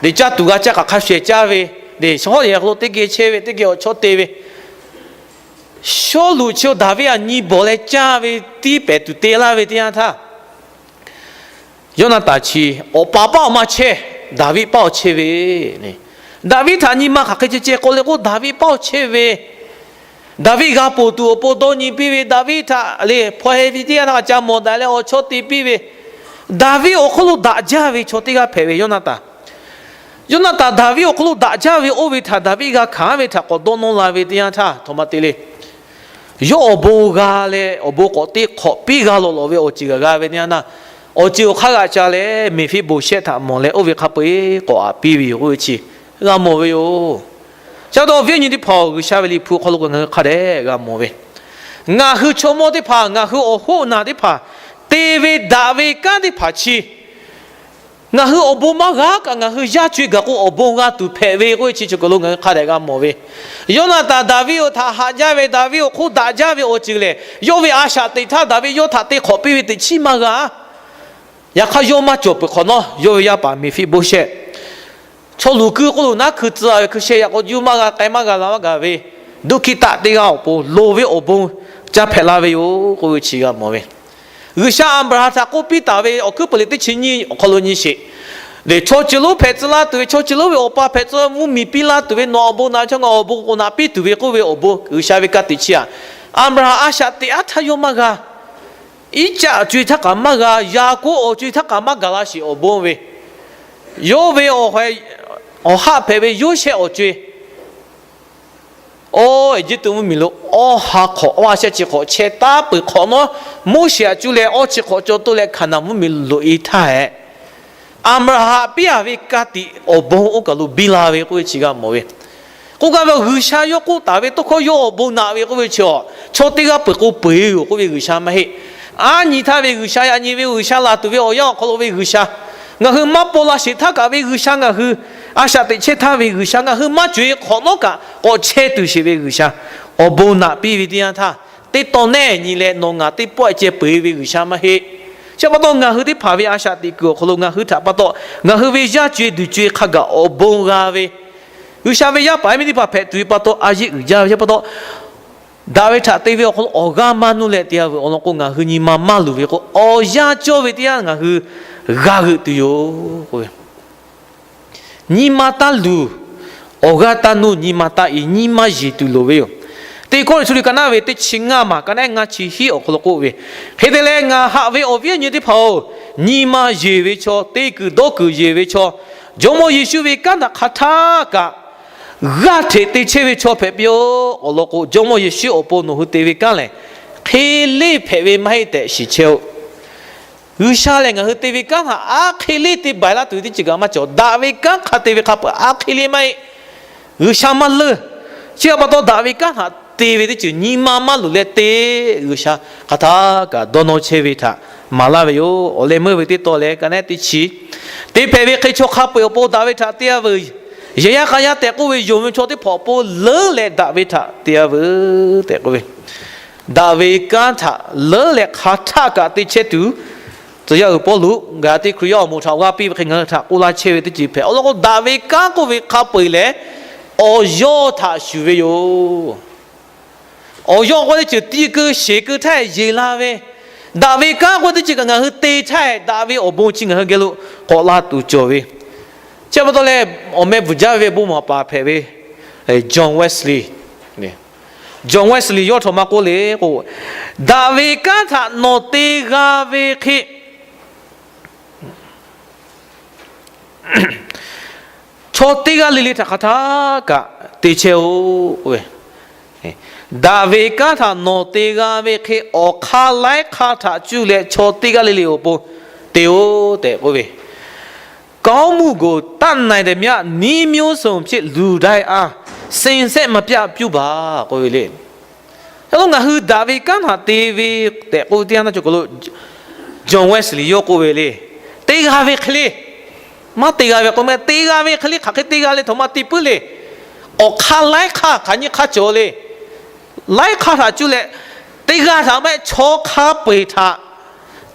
Teꞈ caˇ tuˬ g'a caˇ kaꞈ hk'a shuˍ caˇ ve, teꞈ shawˉ yehˬ hk'aw lo teˇ geh chehˇ ve, teˇ geh awˬ chawˇ te ve, Sawˉluꞈ chi Daˍviˆ aꞈ nyi bawˬ leh caˇ ve, tiˇ pehˍ tuˬ te laˇ ve teˇ yanˇ htaˇ, Yawˇnaˍtanˍ chi awˬ pa paˉ awˬ maˇ chehˇ, Daˍviˆ paˉ awˬ chehˇ ve. Daˍviˆ htaꞈ nyi ma hk'aˬ hk'e ceh ceh k'oˆ le k'o, Daˍviˆ paˉ awˬ chehˇ ve. Daˍviˆ g'a ponˬ tuˬ awˬ pon dawˇ nyi piˇ ve, Daˍviˆ htaꞈ le hpaw heh ve teˇ yanˇ htaˇ ca mawˬ daꞈ leh awˬ chawˇ te piˇ ve, Daˍviˆ awˬ hk'oˆ lo daꞈ jaˇ ve chaw teˇ g'aˇ hpehꞈ ve Yawˇnaˍtanˍ. Yawˇnaˍtanˍ Daˍviˆ awˬ hk'aw lo daꞈ jaˇ ve oˇ ve htaꞈ Daˍviˆ g'a hkanˍ ve htaꞈ k'awꞈ dawˇ nawˇ la ve teˇ yanˇ htaˇ, htoꞈ ma te le. Yawˇ awˬ bon g'a leh awˬ bon k'awꞈ te hk'awꞈ piˇ g'a lawꞈ lawꞈ ve awˬ ceuˬ g'a g'a ve teˇ yanˇ htaˇ, awˬ ceuˬ awˬ hk'aˇ g'aꞈ ca leh Meˍfiˆboˍshehˆ htaꞈ mawˬ leh oˇ ve hk'a peu-eˬ k'awꞈ aꞈ piˇ ve yoˬ k'oˆ ve chi g'a mawˬ ve yoˬ. Ca dawˇ awˬ viˉ awˬ nyi teˇ hpaˍ, G'uiˬsha ve Liꞈ hpu awˬ hk'aw lo ngaˬ hui hk'a dehꞈ g'a mawˬ ve, ngaˬ hui chaw mawˇ teˇ hpaˍ, ngaˬ hui awˬ hoˆ naˬ teˇ hpaˍ, te ve daꞈ ve kanˉ teˇ hpaˍ chi ngaˬ hui awˬ bon maˇ g'a kaꞈ, ngaˬ hui yaˇ co-e gaˬ k'o awˬ bon g'a tuˬ hpehꞈ ve k'oˆ ve chi cawˬ kaˬ lo ngaˬ hui hk'a dehꞈ g'a mawˬ ve. Yawˇnaˍtanˍ Daˍviˆ awˬ htaꞈ haꞈ jaˇ ve, Daˍviˆ awˬ hk'oˆ daꞈ jaˇ ve awˬ ceuˬ lehˬ, yawˇ ve a shaꞈ teꞈ htaˇ Daˍviˆ yawˇ htaꞈ te hk'awꞈ piˇ ve teꞈ chiˉ maˇ g'a. Yaꞈ hk'aˇ yawˇ maˇ cawˬ peuˬ hk'awꞈ nawˉ, yawˇ ve yaˇ paˍ Meˍfiˆboˇshehˆ chaw luˬ kuiˬ k'oˆ lo naˉ hkui tcuh ve, hkui sheh yaꞈ k'aw juˇ maˇ g'a, k'ai maˇ g'a, la maˇ g'a ve, duˇ hkiˆ taˆ teˇ g'aˇ awˬ pon loˍ ve awˬ bon ca hpehꞈ la ve yoˬ k'oˆ ve chi g'a mawˬ ve. G'uiˬsha Aˍbraˍhanˍ htaꞈ k'oˆ piˇ taˍ ve Awˬ hkuiˉ puiˍ liꞈ teˇ chi nyiˇ awˬ hk'aw lo nyi sheˍ. Lehˬ, chaw ceuˬ lonˉ hpehꞈ tcuh laˇ tuˬ ve, chaw ceuˬ lonˉ ve awˬ pa hpehꞈ tcuh, mvuhˇmiˬ piˇ laˇ tuˬ ve, nawˬ awˬ bon naꞈ ve chaw ngaˬ awˬ bon k'o naꞈ piˇ tuˬ ve k'oˆ ve awˬ bon G'uiˬsha ve ka tiꞈ chi aꞈ, Aˍbraˍhanˍ a shaꞈ teꞈ aˉ htaˇ yawˇ maˇ g'a. Iˉcaˆ awˬ co-e htaˇ kaꞈ maˇ g'a, Yaˍkoˆ awˬ co-e htaˇ kaꞈ maˇ gaˬ la sheˍ awˬ bon ve, yawˇ ve awˬ hk'e awˬ haˆ hpehꞈ ve Yoˇsehꞈ awˬ co-e, oˇ Eˇjiˇtuꞈ mvuhˇmiˬ lo awˇ ha hk'awꞈ, awˇ ha shehˆ chi hk'awꞈ chehˇ taˉ peuˬ hk'awꞈ nawˉ, Moˉseˍ aꞈ cuˇ leh awˇ chi hk'awꞈ caw toˆ leh Hkaˍnanˍ mvuhˇmiˬ loꞈ-e htaˇ hehꞈ, Aˍbraˍhanˍ piˇ-a ve ka tiꞈ awˬ bon oˇ kaˬ lo biˇ la ve k'oˆ ve chi g'a mawˬ ve. K'oˆ gaˇ ve, G'uiˬsha yawˇ k'oˆ taˍ ve tawˇ hkawˇ yawˇ awˬ bon naꞈ ve k'oˆ ve chi, chaw teˇ g'aˇ peuˬ k'o peuˬ-e yoˬ k'oˆ ve G'uiˬsha maˇ heˆ. Aˉ nyi htaˇ ve G'uiˬsha, yaꞈ nyi ve G'uiˬsha, laˬ tuˬ ve awˬ yanˇ awˬ hk'aw lo ve G'uiˬsha, ngaˬ hui maˇ paw la sheˍ htaˇ kaꞈ ve G'uiˬsha, ngaˬ hui a shaꞈ teꞈ chehˇ htaˇ ve G'uiˬsha, ngaˬ hui maˇ cawˬ-e hk'awꞈ nawˉ kaꞈ k'awꞈ chehˇ tuˬ sheˍ ve G'uiˬsha, awˬ bon naꞈ piˇ ve teˇ yanˇ htaˇ, teˇ tawn nehˆ nyi leh nawˬ ngaˬ teˇ pawˆ ceh peu-eˬ ve G'uiˬsha maˇ heˆ. Chi pa taw ngaˬ hui teˇ hpaˍ ve a shaꞈ teꞈ kuiˬ awˬ hk'aw lo ngaˬ hui htaꞈ pa taw, ngaˬ hui ve yaˇ co-e duˬ co-e hk'a gaˬ awˬ bon g'a ve, G'uiˬsha ve yaˇ paˍ yaˇ miˇ teˇ hpaˍ hpehꞈ tuˬ ve pa taw, a yeˆ uiˍ jaˇ ve chi pa taw, daꞈ ve htaꞈ te ve awˬ hk'aw lo awˬ g'aˇ maˇ nuˇ leh te-a veuˬ awˬ lawn k'o, ngaˬ hui nyi ma maˇ luˬ ve k'o, awˬ yanˇ cawˇ ve teˇ yanˇ ngaˬ hui g'a g'euꞈ tuˬ yoˬ k'oˆ ve. Nyi ma taˇ luˬ, awˬ g'aˇ taˇ nuˇ, nyi ma taˇ i, nyi ma yeˬ tuˬ loˍ ve yoˬ. Teˇ Kawˇrenˍhtuˆ liꞈ ka naˆ ve teˇ chi ngaˇ maˬ ka naˆ ngaˇ chi hiˉ awˬ hk'aw lo k'oˆ ve, Hk'e te leh, ngaˬ haꞈ ve awˬ viˉ awˬ nyi teˇ hpaˍ-oˬ, nyi ma yeˬ ve chaw, te kuiˬ dawˇ kuiˬ yeˬ ve chaw, Jawˇmawˇ Yeˍsuˆ ve kanˉ htaꞈ hk'a htaˇ kaꞈ g'aˇ hteꞈ te chehˇ ve chaw hpehꞈ piˇ-oˆ. Awˬ lawn k'o, Jawˇmawˇ Yeˍsuˆ awˬ pon nawˬ hui te ve kanˉ lehˬ, hk'e leˇ hpehꞈ ve maˇ heˆ tehꞈ shiˍ chehˇ-oˆ. G'uiˬsha lehˬ ngaˬ hui te ve kanˉ htaꞈ aˉ hk'e leˇ te baiˬ laˇ tuˬ ve teˇ ceuˬ kaꞈ maˇ cawˬ. Daꞈ ve kanˉ hk'a te ve hk'a peu-eˬ aˉ hk'e leˇ maˇ heˆ. G'uiˬsha maˇ leuˇ. Chi pa taw daꞈ ve kanˉ htaꞈ te ve teˇ ceuˬ nyi ma maˇ luˬ leh te, G'uiˬsha hk'a htaˇ kaꞈ dawˇ nawˇ chehˇ ve htaꞈ maˍ laˇ ve yoˬ. Awˬ leh meuˇ ve teˇ tawn leh ka naˆ teˇ chi, te hpehꞈ ve hk'e chaw hk'a peu-eˬ awˬ pon daꞈ ve htaꞈ te-a veuˬ. Yehˬ yaˇ k'a yaˇ tehꞈ k'oˆ ve yonˍ ve chaw teˇ hpaˍ awˬ pon leuˉ leh daꞈ ve htaꞈ te-a veuˬ tehꞈ k'oˆ ve, daꞈ ve kanˉ htaꞈ leuˉ leh hk'a htaˇ kaꞈ te chehˇ tuˬ, tcuh yaˇ uiˍ Pawˇluꞈ Gaˍlaˍtiˆ Hkriꞈ yaˇ awˬ moˍ htaꞈ awˬ g'aˇ piˇ ve hk'e ngaˬ hui htaꞈ k'oˆ laˇ chehˇ ve teˇ ceuˬ hpehꞈ. Awˬ lawn k'o, daꞈ ve kanˉ k'oˆ ve hk'a peu-eˬ lehˬ, awˬ yawˇ htaꞈ shuˍ ve yoˬ. Awˬ yawˇ k'oˆ teˇ ceuˬ tiˇ keu sheˍ keu htaˇ yeˬ la ve, daꞈ ve kanˉ k'oˆ teˇ ceuˬ kaꞈ ngaˬ hui te htaˇ daꞈ ve awˬ bon chi ngaˬ hui geh lo k'awꞈ la tuˬ cawˬ ve. Chi pa taw leh, awˬ meh bvuhˬ jaˇ ve bon maˍ paˍ hpehꞈ ve John Wesley, John Wesley yawˇ htawꞈ ma k'oˆ le k'o, daꞈ ve kanˉ htaꞈ nawˬ te g'a ve hk'e, chaw teˇ g'aˇ le le htaꞈ hk'a htaˇ kaꞈ te chehˇ-oˆ k'oˆ ve, daꞈ ve kanˉ htaꞈ nawˬ te g'a ve hk'e awˬ hk'aˇ laiˉ hk'aˇ htaꞈ cuˇ leh chaw teˇ g'aˇ le le awˬ pon te-oˆ tehꞈ k'oˆ ve, ကောင်းမှုကို တတ်နိုင်သမျှ နည်းမျိုးစုံဖြင့် လူတိုင်းအား စဉ်ဆက်မပြတ် ပြုပါ k'oˆ ve le. Yaꞈ hk'aˇ ngaˬ hui daꞈ ve kanˉ htaꞈ te ve tehꞈ k'oˆ ve teˇ yanˇ htaˇ cawˬ k'o lo, John Wesley yawˇ k'oˆ ve le, te g'a ve hk'e le, maˇ te g'a ve k'o meh, te g'a ve hk'e le, hk'aˬ hk'e te g'a leh htaꞈ ma te puiˉ le. Awˬ hk'aˇ laiˉ hk'aˇ hk'aˬ nyi hk'a cawˬ le. Laiˉ hk'aˇ htaꞈ cuˇ leh, teˇ g'aˇ htaꞈ maˇ heˆ, chaw hk'a peu-eˬ htaꞈ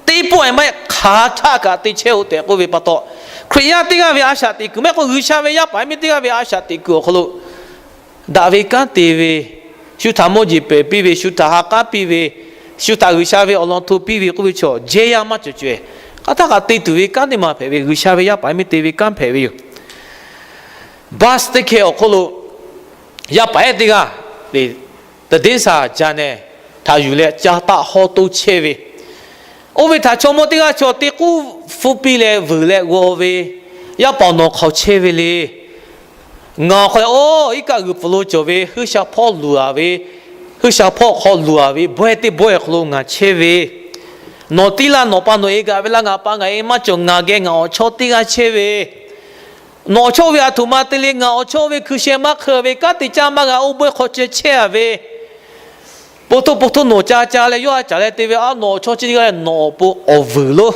teˇ pawˆ-e maˇ heˆ, hk'aˬ htaˇ kaꞈ te chehˇ-oˆ tehꞈ k'oˆ ve pa taw, Hkriꞈ yaˇ teˇ g'aˇ ve a shaꞈ teꞈ kuiˬ maˇ heˆ k'o, G'uiˬsha ve yaˇ paˍ yaˇ miˇ teˇ g'aˇ ve a shaꞈ teꞈ kuiˬ awˬ hk'aw lo daꞈ ve kanˉ te ve, shu htaꞈ mawˇ jeˬ pehˬ piˇ ve, shu htaꞈ ha k'aˉ piˇ ve, shu htaꞈ G'uiˬsha ve awˬ lawn hto piˇ ve k'oˆ ve chaw jehˇ yaˇ maˇ cawˬ caweh, hk'aˬ htaˇ kaꞈ te tuˬ ve kanˉ teˇ maˬ hpehꞈ ve, G'uiˬsha ve yaˇ paˍ yaˇ miˇ te ve kanˉ hpehꞈ ve yoˬ. Bus teˇ hkeh awˬ hk'oˆ lo yaˇ paˍ ehˉ teˇ g'aˇ le, သတင်းစာ journal htaꞈ yuˬ leh ca taˆ hawˇ toˇ chehˇ ve, oˇ ve htaꞈ chaw mawˇ teˇ g'aˇ chaw teˇ k'uˉ hpfuhˇ piˇ leh vuiˬ leh g'aw ve, yaˇ paˍ nawˬ hk'aoˍ chehˇ ve le. Ngaˬ awˬ hk'aw leh, oˇ iˉ kaˆ g'uiˬ pfuhˍ lo cawˬ ve, Huiˉsha hpawˇ luˬ-a ve, Huiˉsha hpawˇ hk'aw luˬ-a ve, bawehˇ teˇ bawehˇ awˬ hk'aw lo ngaˬ chehˇ ve, nawˬ tiˉ laˇ, nawˬ pa nawˬ-e gaꞈ ve laˇ, ngaˬ pa ngaˬ-e maˇ cawˬ, ngaˬ geh ngaˬ awˬ chawˇ teˇ g'aˇ chehˇ ve, nawˬ awˬ chawˇ ve aˬ htoꞈ ma te le, ngaˬ awˬ chawˇ ve hkui sheh maˇ hk'e ve, kanˉ te caˇ maˇ g'a, oˇ bawehˇ hk'aw ceh chehˇ-a ve, po htoˇ po htoˇ nawˬ ca ca leh yawˇ a caˍ leh te ve, a nawˬ awˬ chawˇ chi teˇ g'aˇ leh nawˬ awˬ pon awˬ vuiˬ lo,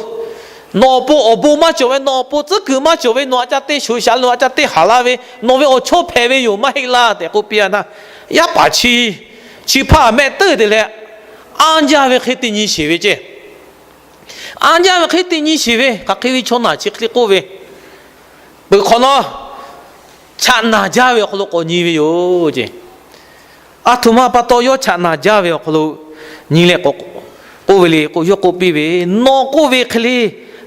nawˬ awˬ pon awˬ bon maˇ cawˬ ve, nawˬ awˬ pon tcuhˉ kuiˬ maˇ cawˬ ve, nawˬ a ca teˇ shoꞈ shaˍ, nawˬ a ca teˇ haˍ laˇ ve, nawˬ ve awˬ chawˇ hpehꞈ ve yoˬ maˇ heˆ laˇ tehꞈ k'oˆ piˇ-a htaˇ, yaˇ paˍ chi, chi hpaˇ mehˆ teuˇ te leh, anˇ jaˇ ve hk'e te nyi sheˍ ve ceˇ. Anˇ jaˇ ve hk'e te nyi sheˍ ve, hk'aˬ hk'e ve chaw naˬ chi hk'e k'oˆ ve, peuˬ hk'awꞈ nawˉ, chaꞈ naˬ jaˇ ve awˬ hk'aw lo k'awꞈ nyi ve yoˬ ceˇ. Aˬ htoꞈ ma pa taw yawˇ chaꞈ naˬ jaˇ ve awˬ hk'aw lo nyi leh k'oˆ ve le k'o, yawˇ k'oˆ piˇ ve, nawˬ k'oˆ ve hk'e le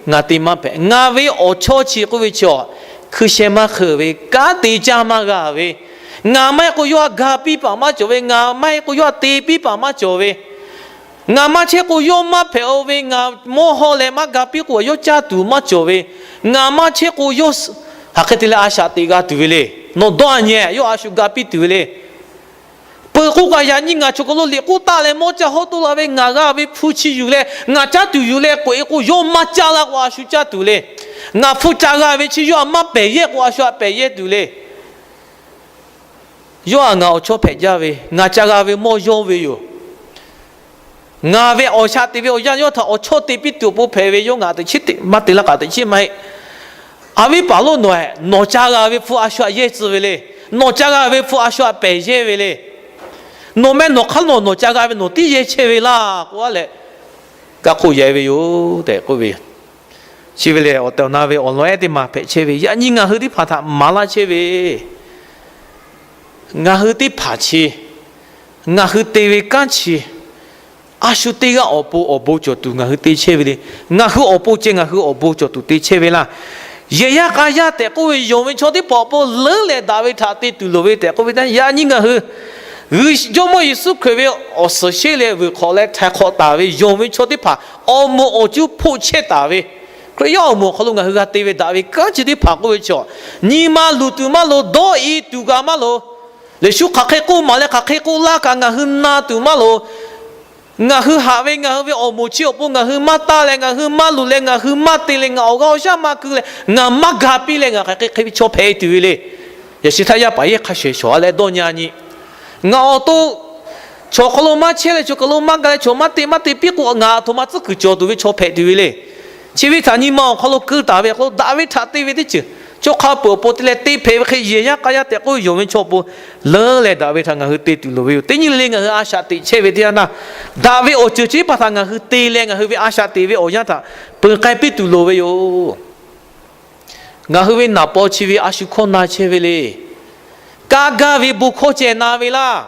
ngaˬ te maˇ hpehꞈ. Ngaˬ ve awˬ chawˇ chi k'oˆ ve chi, hkui sheh maˇ hk'e ve, kanˉ te caˇ maˇ g'a ve, ngaˬ maˇ heˆ k'o yawˇ a ga piˇ paˍ maˇ cawˬ ve, ngaˬ maˇ heˆ k'o yawˇ a te piˇ paˍ maˇ cawˬ ve, ngaˬ maˇ chehˇ k'o yawˇ maˇ hpehꞈ-o ve, ngaˬ mawˇ hawˇ leh maˇ ga piˇ k'o yawˇ caˇ tuˬ maˇ cawˬ ve, ngaˬ maˇ chehˇ k'o yawˇ hk'aˬ hk'e te leh a shaꞈ teꞈ g'a tuˬ ve le. Nawˬ dawˇ a nyi-e, yawˇ a shu ga piˇ tuˬ ve le. Peuˬ k'oˆ kaꞈ, yaꞈ nyi ngaˬ chaw hk'aw lo liꞈ k'oˆ taˆ leh mawˇ ca hawˇ toˇ la ve, ngaˬ g'a ve hpu chi yuˬ leh ngaˬ caˇ tuˬ yuˬ leh k'oꞈ-e k'o, yawˇ maˇ caˇ la k'o a shu caˇ tuˬ le. Ngaˬ hpu ca g'a ve chi yawˇ htaꞈ maˇ pehˬ yehˇ k'o a shu htaꞈ pehˬ yehˇ tuˬ le. Yawˇ htaꞈ ngaˬ awˬ chawˇ hpehꞈ jaˇ ve, ngaˬ ca g'a ve mawˇ yawˇ ve yoˬ. Ngaˬ ve awˬ shaꞈ teꞈ ve awˬ yanˇ yawˇ htaꞈ awˬ chawˇ te piˇ tuˬ awˬ pon hpehꞈ ve yoˬ. Ngaˬ teꞈ chiˉ maˇ te laˇ k'aꞈ teꞈ chiˉ maˇ heˆ. Aˬ viˉ paˍ lonˉ, nawˬ nawˬ ca g'a ve hpu a shu htaꞈ yehˇ tcuh ve le. Nawˬ ca g'a ve hpu a shu htaꞈ pehˬ yehˇ ve le. Nawˬ meh nawˬ hk'aˇ nawˬ nawˬ ca g'a ve nawˬ tiˉ yehˇ chehˇ ve laˇ k'oˆ a leh, kaˇ hk'oˆ yehˇ ve yoˬ tehꞈ k'oˆ ve. Chi ve lehˬ, awˬ tehˬ awˬ na ve awˬ lawn ehˉ teˇ maˬ hpehꞈ chehˇ ve, yaꞈ nyi ngaˬ hui teˇ hpaˍ htaꞈ maˍ laˇ chehˇ ve, ngaˬ hui teˇ hpaˍ chi, ngaˬ hui te ve kanˉ chi, a shu teˇ g'aˇ awˬ pon awˬ bon cawˬ tuˬ ngaˬ hui te chehˇ ve le. Ngaˬ hui awˬ pon ceh ngaˬ hui awˬ bon cawˬ tuˬ te chehˇ ve laˇ. Yehˬ yaˇ k'a yaˇ tehꞈ k'oˆ ve yonˍ ve chaw teˇ hpaˍ awˬ pon leuˉ leh daꞈ ve htaꞈ te tuˬ loˍ ve tehꞈ k'oˆ ve teˇ yanˇ, yaꞈ nyi ngaˬ hui Jawˇmawˇ Yeˍsuˆ Hkriꞈ ve awˬ suhˍ sheˆ leh vuiˬ hk'awꞈ leh htaiˍ hk'awꞈ taˍ ve yonˍ ve chaw teˇ hpaˍ awˬ moˍ awˬ cuˇ hpoˆ chehˇ taˍ ve, Hkriꞈ yaˇ awˬ moˍ awˬ hk'aw lo ngaˬ hui g'a te ve daꞈ ve kanˉ chi teˇ hpaˍ k'oˆ ve chaw, nyi ma luˬ tuˬ maˇ loˍ, dawˇ i tuˬ kaꞈ maˇ loˍ, lehˬ shu hk'aˬ hk'e k'oˆ maˍ leh hk'aˬ hk'e k'oˆ laˇ kaꞈ ngaˬ hui na tuˬ maˇ loˍ. Ngaˬ hui haꞈ ve ngaˬ hui ve awˬ moˍ chi awˬ pon ngaˬ hui maˇ taˇ leh, ngaˬ hui maˇ luˬ leh, ngaˬ hui maˇ te leh, ngaˬ awˬ g'aˇ awˬ shaˉ maˇ ku leh, ngaˬ maˇ ga piˇ leh, ngaˬ hk'aˬ hk'e hk'e ve chaw hpehꞈ tuˬ ve le. Yaꞈ shi htaˇ yaˇ paˍ yehˇ hk'a shehˍ shawˍ a leh dawˇ nyi a nyi, ngaˬ awˬ to chaw hk'aw lo maˇ chehˇ leh, chaw hk'aw lo maˇ ga leh, chaw maˇ te maˇ te piˇ k'o, ngaˬ aˬ htoꞈ ma tcuhˉ kuiˬ cawˬ tuˬ ve chaw hpehꞈ tuˬ ve le. Chi ve htaꞈ nyi ma awˬ hk'aw lo keu taˍ ve awˬ hk'aw lo daꞈ ve htaꞈ te ve teˇ ceuˬ, chaw hk'a peuˬ awˬ pon te leh te hpehꞈ ve hk'e, yehˬ yaˇ k'a yaˇ tehꞈ k'oˆ ve yonˍ ve chaw awˬ pon leuˉ leh daꞈ ve htaꞈ ngaˬ hui te tuˬ loˍ ve yoˬ. Teˇ nyi le le ngaˬ hui a shaꞈ teꞈ chehˇ ve teˇ yanˇ htaˇ, daꞈ ve awˬ ceuˬ chi teˇ hpaˍ htaꞈ ngaˬ hui te leh ngaˬ hui ve a shaꞈ teꞈ ve awˬ yanˇ htaꞈ peuˬ k'ai piˇ tuˬ loˍ ve yoˬ. Ngaˬ hui ve naˍ paw chi ve a shu hkawˇ na chehˇ ve le. Kaˇ gaˇ ve bon hkawˇ ceh na ve laˇ.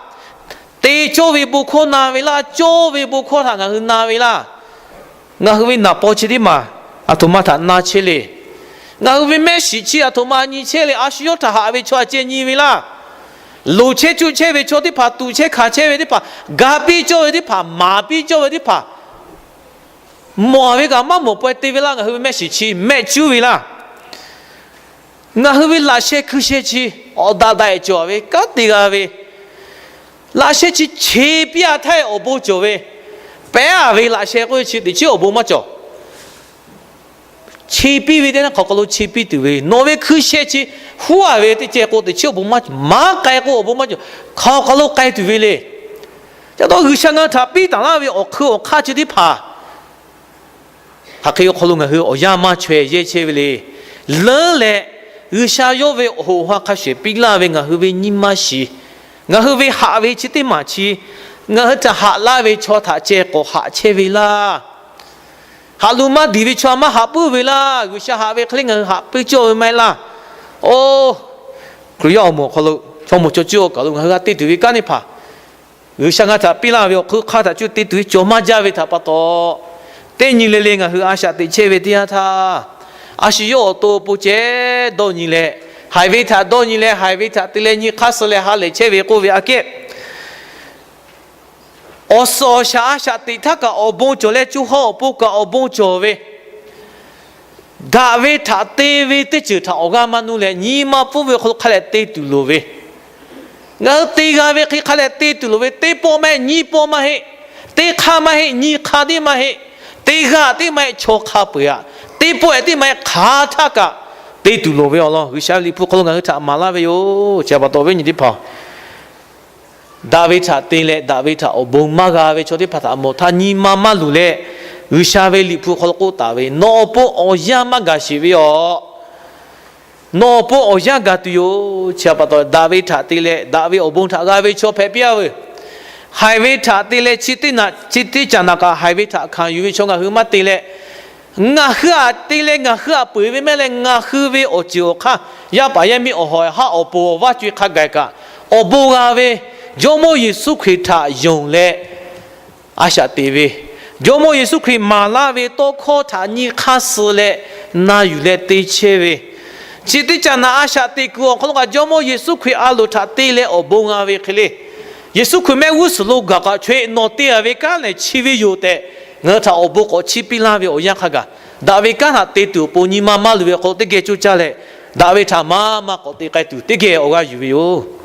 Te cawˇ ve bon hkawˇ na ve laˇ. Cawˇ ve bon hkawˇ htaꞈ ngaˬ hui na ve laˇ. Ngaˬ hui ve naˍ paw chi teˇ maˬ aˬ htoꞈ ma htaꞈ na chehˇ le. Ngaˬ hui ve mehˆ shiˍ chi aˬ htoꞈ ma nyi chehˇ le. A shu yawˇ htaꞈ haꞈ ve chaw a ceh nyi ve laˇ. Loˍ chehˇ cuˆ chehˇ ve chaw teˇ hpaˍ, tuꞈ chehˇ hkanˍ chehˇ ve teˇ hpaˍ, ga piˇ cawˇ ve teˇ hpaˍ, maˍ piˇ cawˇ ve teˇ hpaˍ, mawˬ ve kaꞈ maˇ mawˬ pawehˇ te ve laˇ. Ngaˬ hui ve mehˆ shiˍ chi mehˆ cuˉ ve laˇ. Ngaˬ hui ve laꞈ sheh hkui sheh chi awˬ daꞈ daꞈ ehˍ cawˬ ve kanˉ te g'a ve, laꞈ sheh chi che piˇ a htaˇ awˬ bon cawˬ ve, pehˉ a ve laꞈ sheh k'oˆ ve chi teꞈ chiˉ awˬ bon maˇ cawˬ. Che piˇ ve teˇ hk'aw hk'aw lo che piˇ tuˬ ve, nawˬ ve hkui sheh chi huˉ a ve teˇ ceh k'o teꞈ chiˉ awˬ bon maˇ cawˬ, maˇ k'ai k'o awˬ bon maˇ cawˬ, hk'aw hk'aw lo k'ai tuˬ ve le. Ca taw G'uiˬsha ngaˬ hui htaꞈ piˇ taˍ laˇ ve awˬ hkui awˬ hk'aˇ chi teˇ hpaˍ hk'aˬ hk'e awˬ hk'aw lo ngaˬ hui awˬ yanˇ maˇ chaweh yehˇ chehˇ ve le. Leuˉ leh G'uiˬsha yawˇ ve awˬ hoꞈ awˬ ha hk'a shehˍ piˇ laˇ ve ngaˬ hui ve nyi ma shiˍ, ngaˬ hui ve haꞈ ve chi teˇ maˬ chi, ngaˬ hui htaꞈ haꞈ laˇ ve chaw htaꞈ ceh k'awꞈ haꞈ chehˇ ve laˇ. Haꞈ lo maˇ diˬ ve chaw maˇ haꞈ puiˉ ve laˇ. G'uiˬsha haꞈ ve hk'e le ngaˬ hui haꞈ puiˉ cawˇ ve maˇ heˆ laˇ. Oˇ, Hkriꞈ yaˇ awˬ moˍ awˬ hk'aw lo chaw moˍ chaw cuˇ awˬ kaˬ lo ngaˬ hui g'a te tuˬ ve kanˉ teˇ hpaˍ, G'uiˬsha ngaˬ htaꞈ piˇ laˇ ve awˬ hkui hk'aˇ htaꞈ cuˇ te tuˬ ve cawˬ maˇ jaˇ ve htaꞈ pa taw, teˇ nyi le le ngaˬ hui a shaꞈ teꞈ chehˇ ve teˇ yanˇ htaˇ, a shu yawˇ awˬ to awˬ pon ceh dawˇ nyi leh, haiˬ ve htaꞈ dawˇ nyi leh, haiˬ ve htaꞈ te leh nyi hk'aˇ suh leh ha lehˬ chehˇ ve k'oˆ ve aꞈ kehˉ, awˬ suhˍ awˬ shaˍ a shaꞈ teꞈ htaˇ kaꞈ awˬ bon cawˬ leh, co ha awˬ pon kaꞈ awˬ bon cawˬ ve, daꞈ ve htaꞈ te ve teˇ ceuˬ htaꞈ awˬ g'aˇ maˇ nuˇ leh, nyi ma pfuhˇ ve awˬ hk'aw lo hk'a leh te tuˬ loˍ ve, ngaˬ hui te g'a ve hk'e hk'a leh te tuˬ loˍ ve, teˇ pawˆ maˇ heˆ, nyiˇ pawˆ maˇ heˆ, teˇ hk'aˇ maˇ heˆ, nyiˇ hk'aˇ tiˉ maˇ heˆ, teˇ g'aˇ tiˉ maˇ heˆ, chaw hk'a peu-eˬ aꞈ, teˇ pawˆ tiˉ maˇ heˆ, hk'aˬ htaˇ kaꞈ te tuˬ loˍ ve awˬ lawn G'uiˬsha ve Liꞈ hpu hk'aw lo ngaˬ hui htaꞈ maˍ laˇ ve yoˬ. Chi pa taw awˬ viˉ nyi teˇ hpaˍ, daꞈ ve htaꞈ te leh daꞈ ve htaꞈ awˬ bon maˇ g'a ve chaw teˇ hpaˍ htaꞈ mawˬ htaˇ, nyi ma maˇ luˬ leh, G'uiˬsha ve Liꞈ hpu hk'aw lo k'oˆ taˍ ve, Nawˬ awˬ pon awˬ yanˇ maˇ gaˬ sheˍ ve yoˬ. Nawˬ awˬ pon awˬ yanˇ gaˬ tuˬ yoˬ. Chi pa taw daꞈ ve htaꞈ te leh daꞈ ve awˬ bon htaꞈ g'a ve chaw hpehꞈ piˇ a veuˬ. Haiˬ ve htaꞈ te leh chi teˇ naꞈ chi teˇ caꞈ naꞈ kaꞈ haiˬ ve htaꞈ hkanˍ yuˬ ve chaw ngaˬ hui maˇ te leh, ngaˬ hui aꞈ te leh ngaˬ hui aꞈ peu-eˬ ve mehˆ leh ngaˬ hui ve awˬ ceuˬ awˬ hk'aˇ, yaˇ paˍ yaˇ miˇ awˬ hawˍ haˉ awˬ pon awˬ vaˇ co-e hk'a gaˬ kaꞈ, awˬ bon g'a ve Jawˇmawˇ Yeˍsuˆ Hkriꞈ htaꞈ yonˍ leh a shaꞈ teꞈ ve, Jawˇmawˇ Yeˍsuˆ Hkriꞈ maˍ laˇ ve tawˇ hkawˇ htaꞈ nyi hk'aˇ suh leh na yuˬ leh te chehˇ ve, chi teˇ caꞈ naꞈ a shaꞈ teꞈ kuiˬ awˬ hk'aw lo kaꞈ Jawˇmawˇ Yeˍsuˆ Hkriꞈ a loˍ htaꞈ te leh awˬ bon g'a ve hk'e le. Yeˍsuˆ Hkriꞈ mehˆ g'uˇ suhˍ lo gaˬ kaꞈ chaweh nawˬ te a ve kanˉ lehˬ chi ve yoˬ tehꞈ, ngaˬ hui htaꞈ awˬ bon k'awꞈ chiˇ piˇ laˇ ve awˬ yanˇ hk'a gaˬ, daꞈ ve kanˉ htaꞈ te tuˬ awˬ pon nyi ma maˇ luˬ ve awˬ hk'aw lo teˇ geh coˇ caˇ leh, daꞈ ve htaꞈ maˇ maˇ k'awꞈ te k'ai tuˬ teˇ geh awˬ g'aˇ yuˬ ve yoˬ.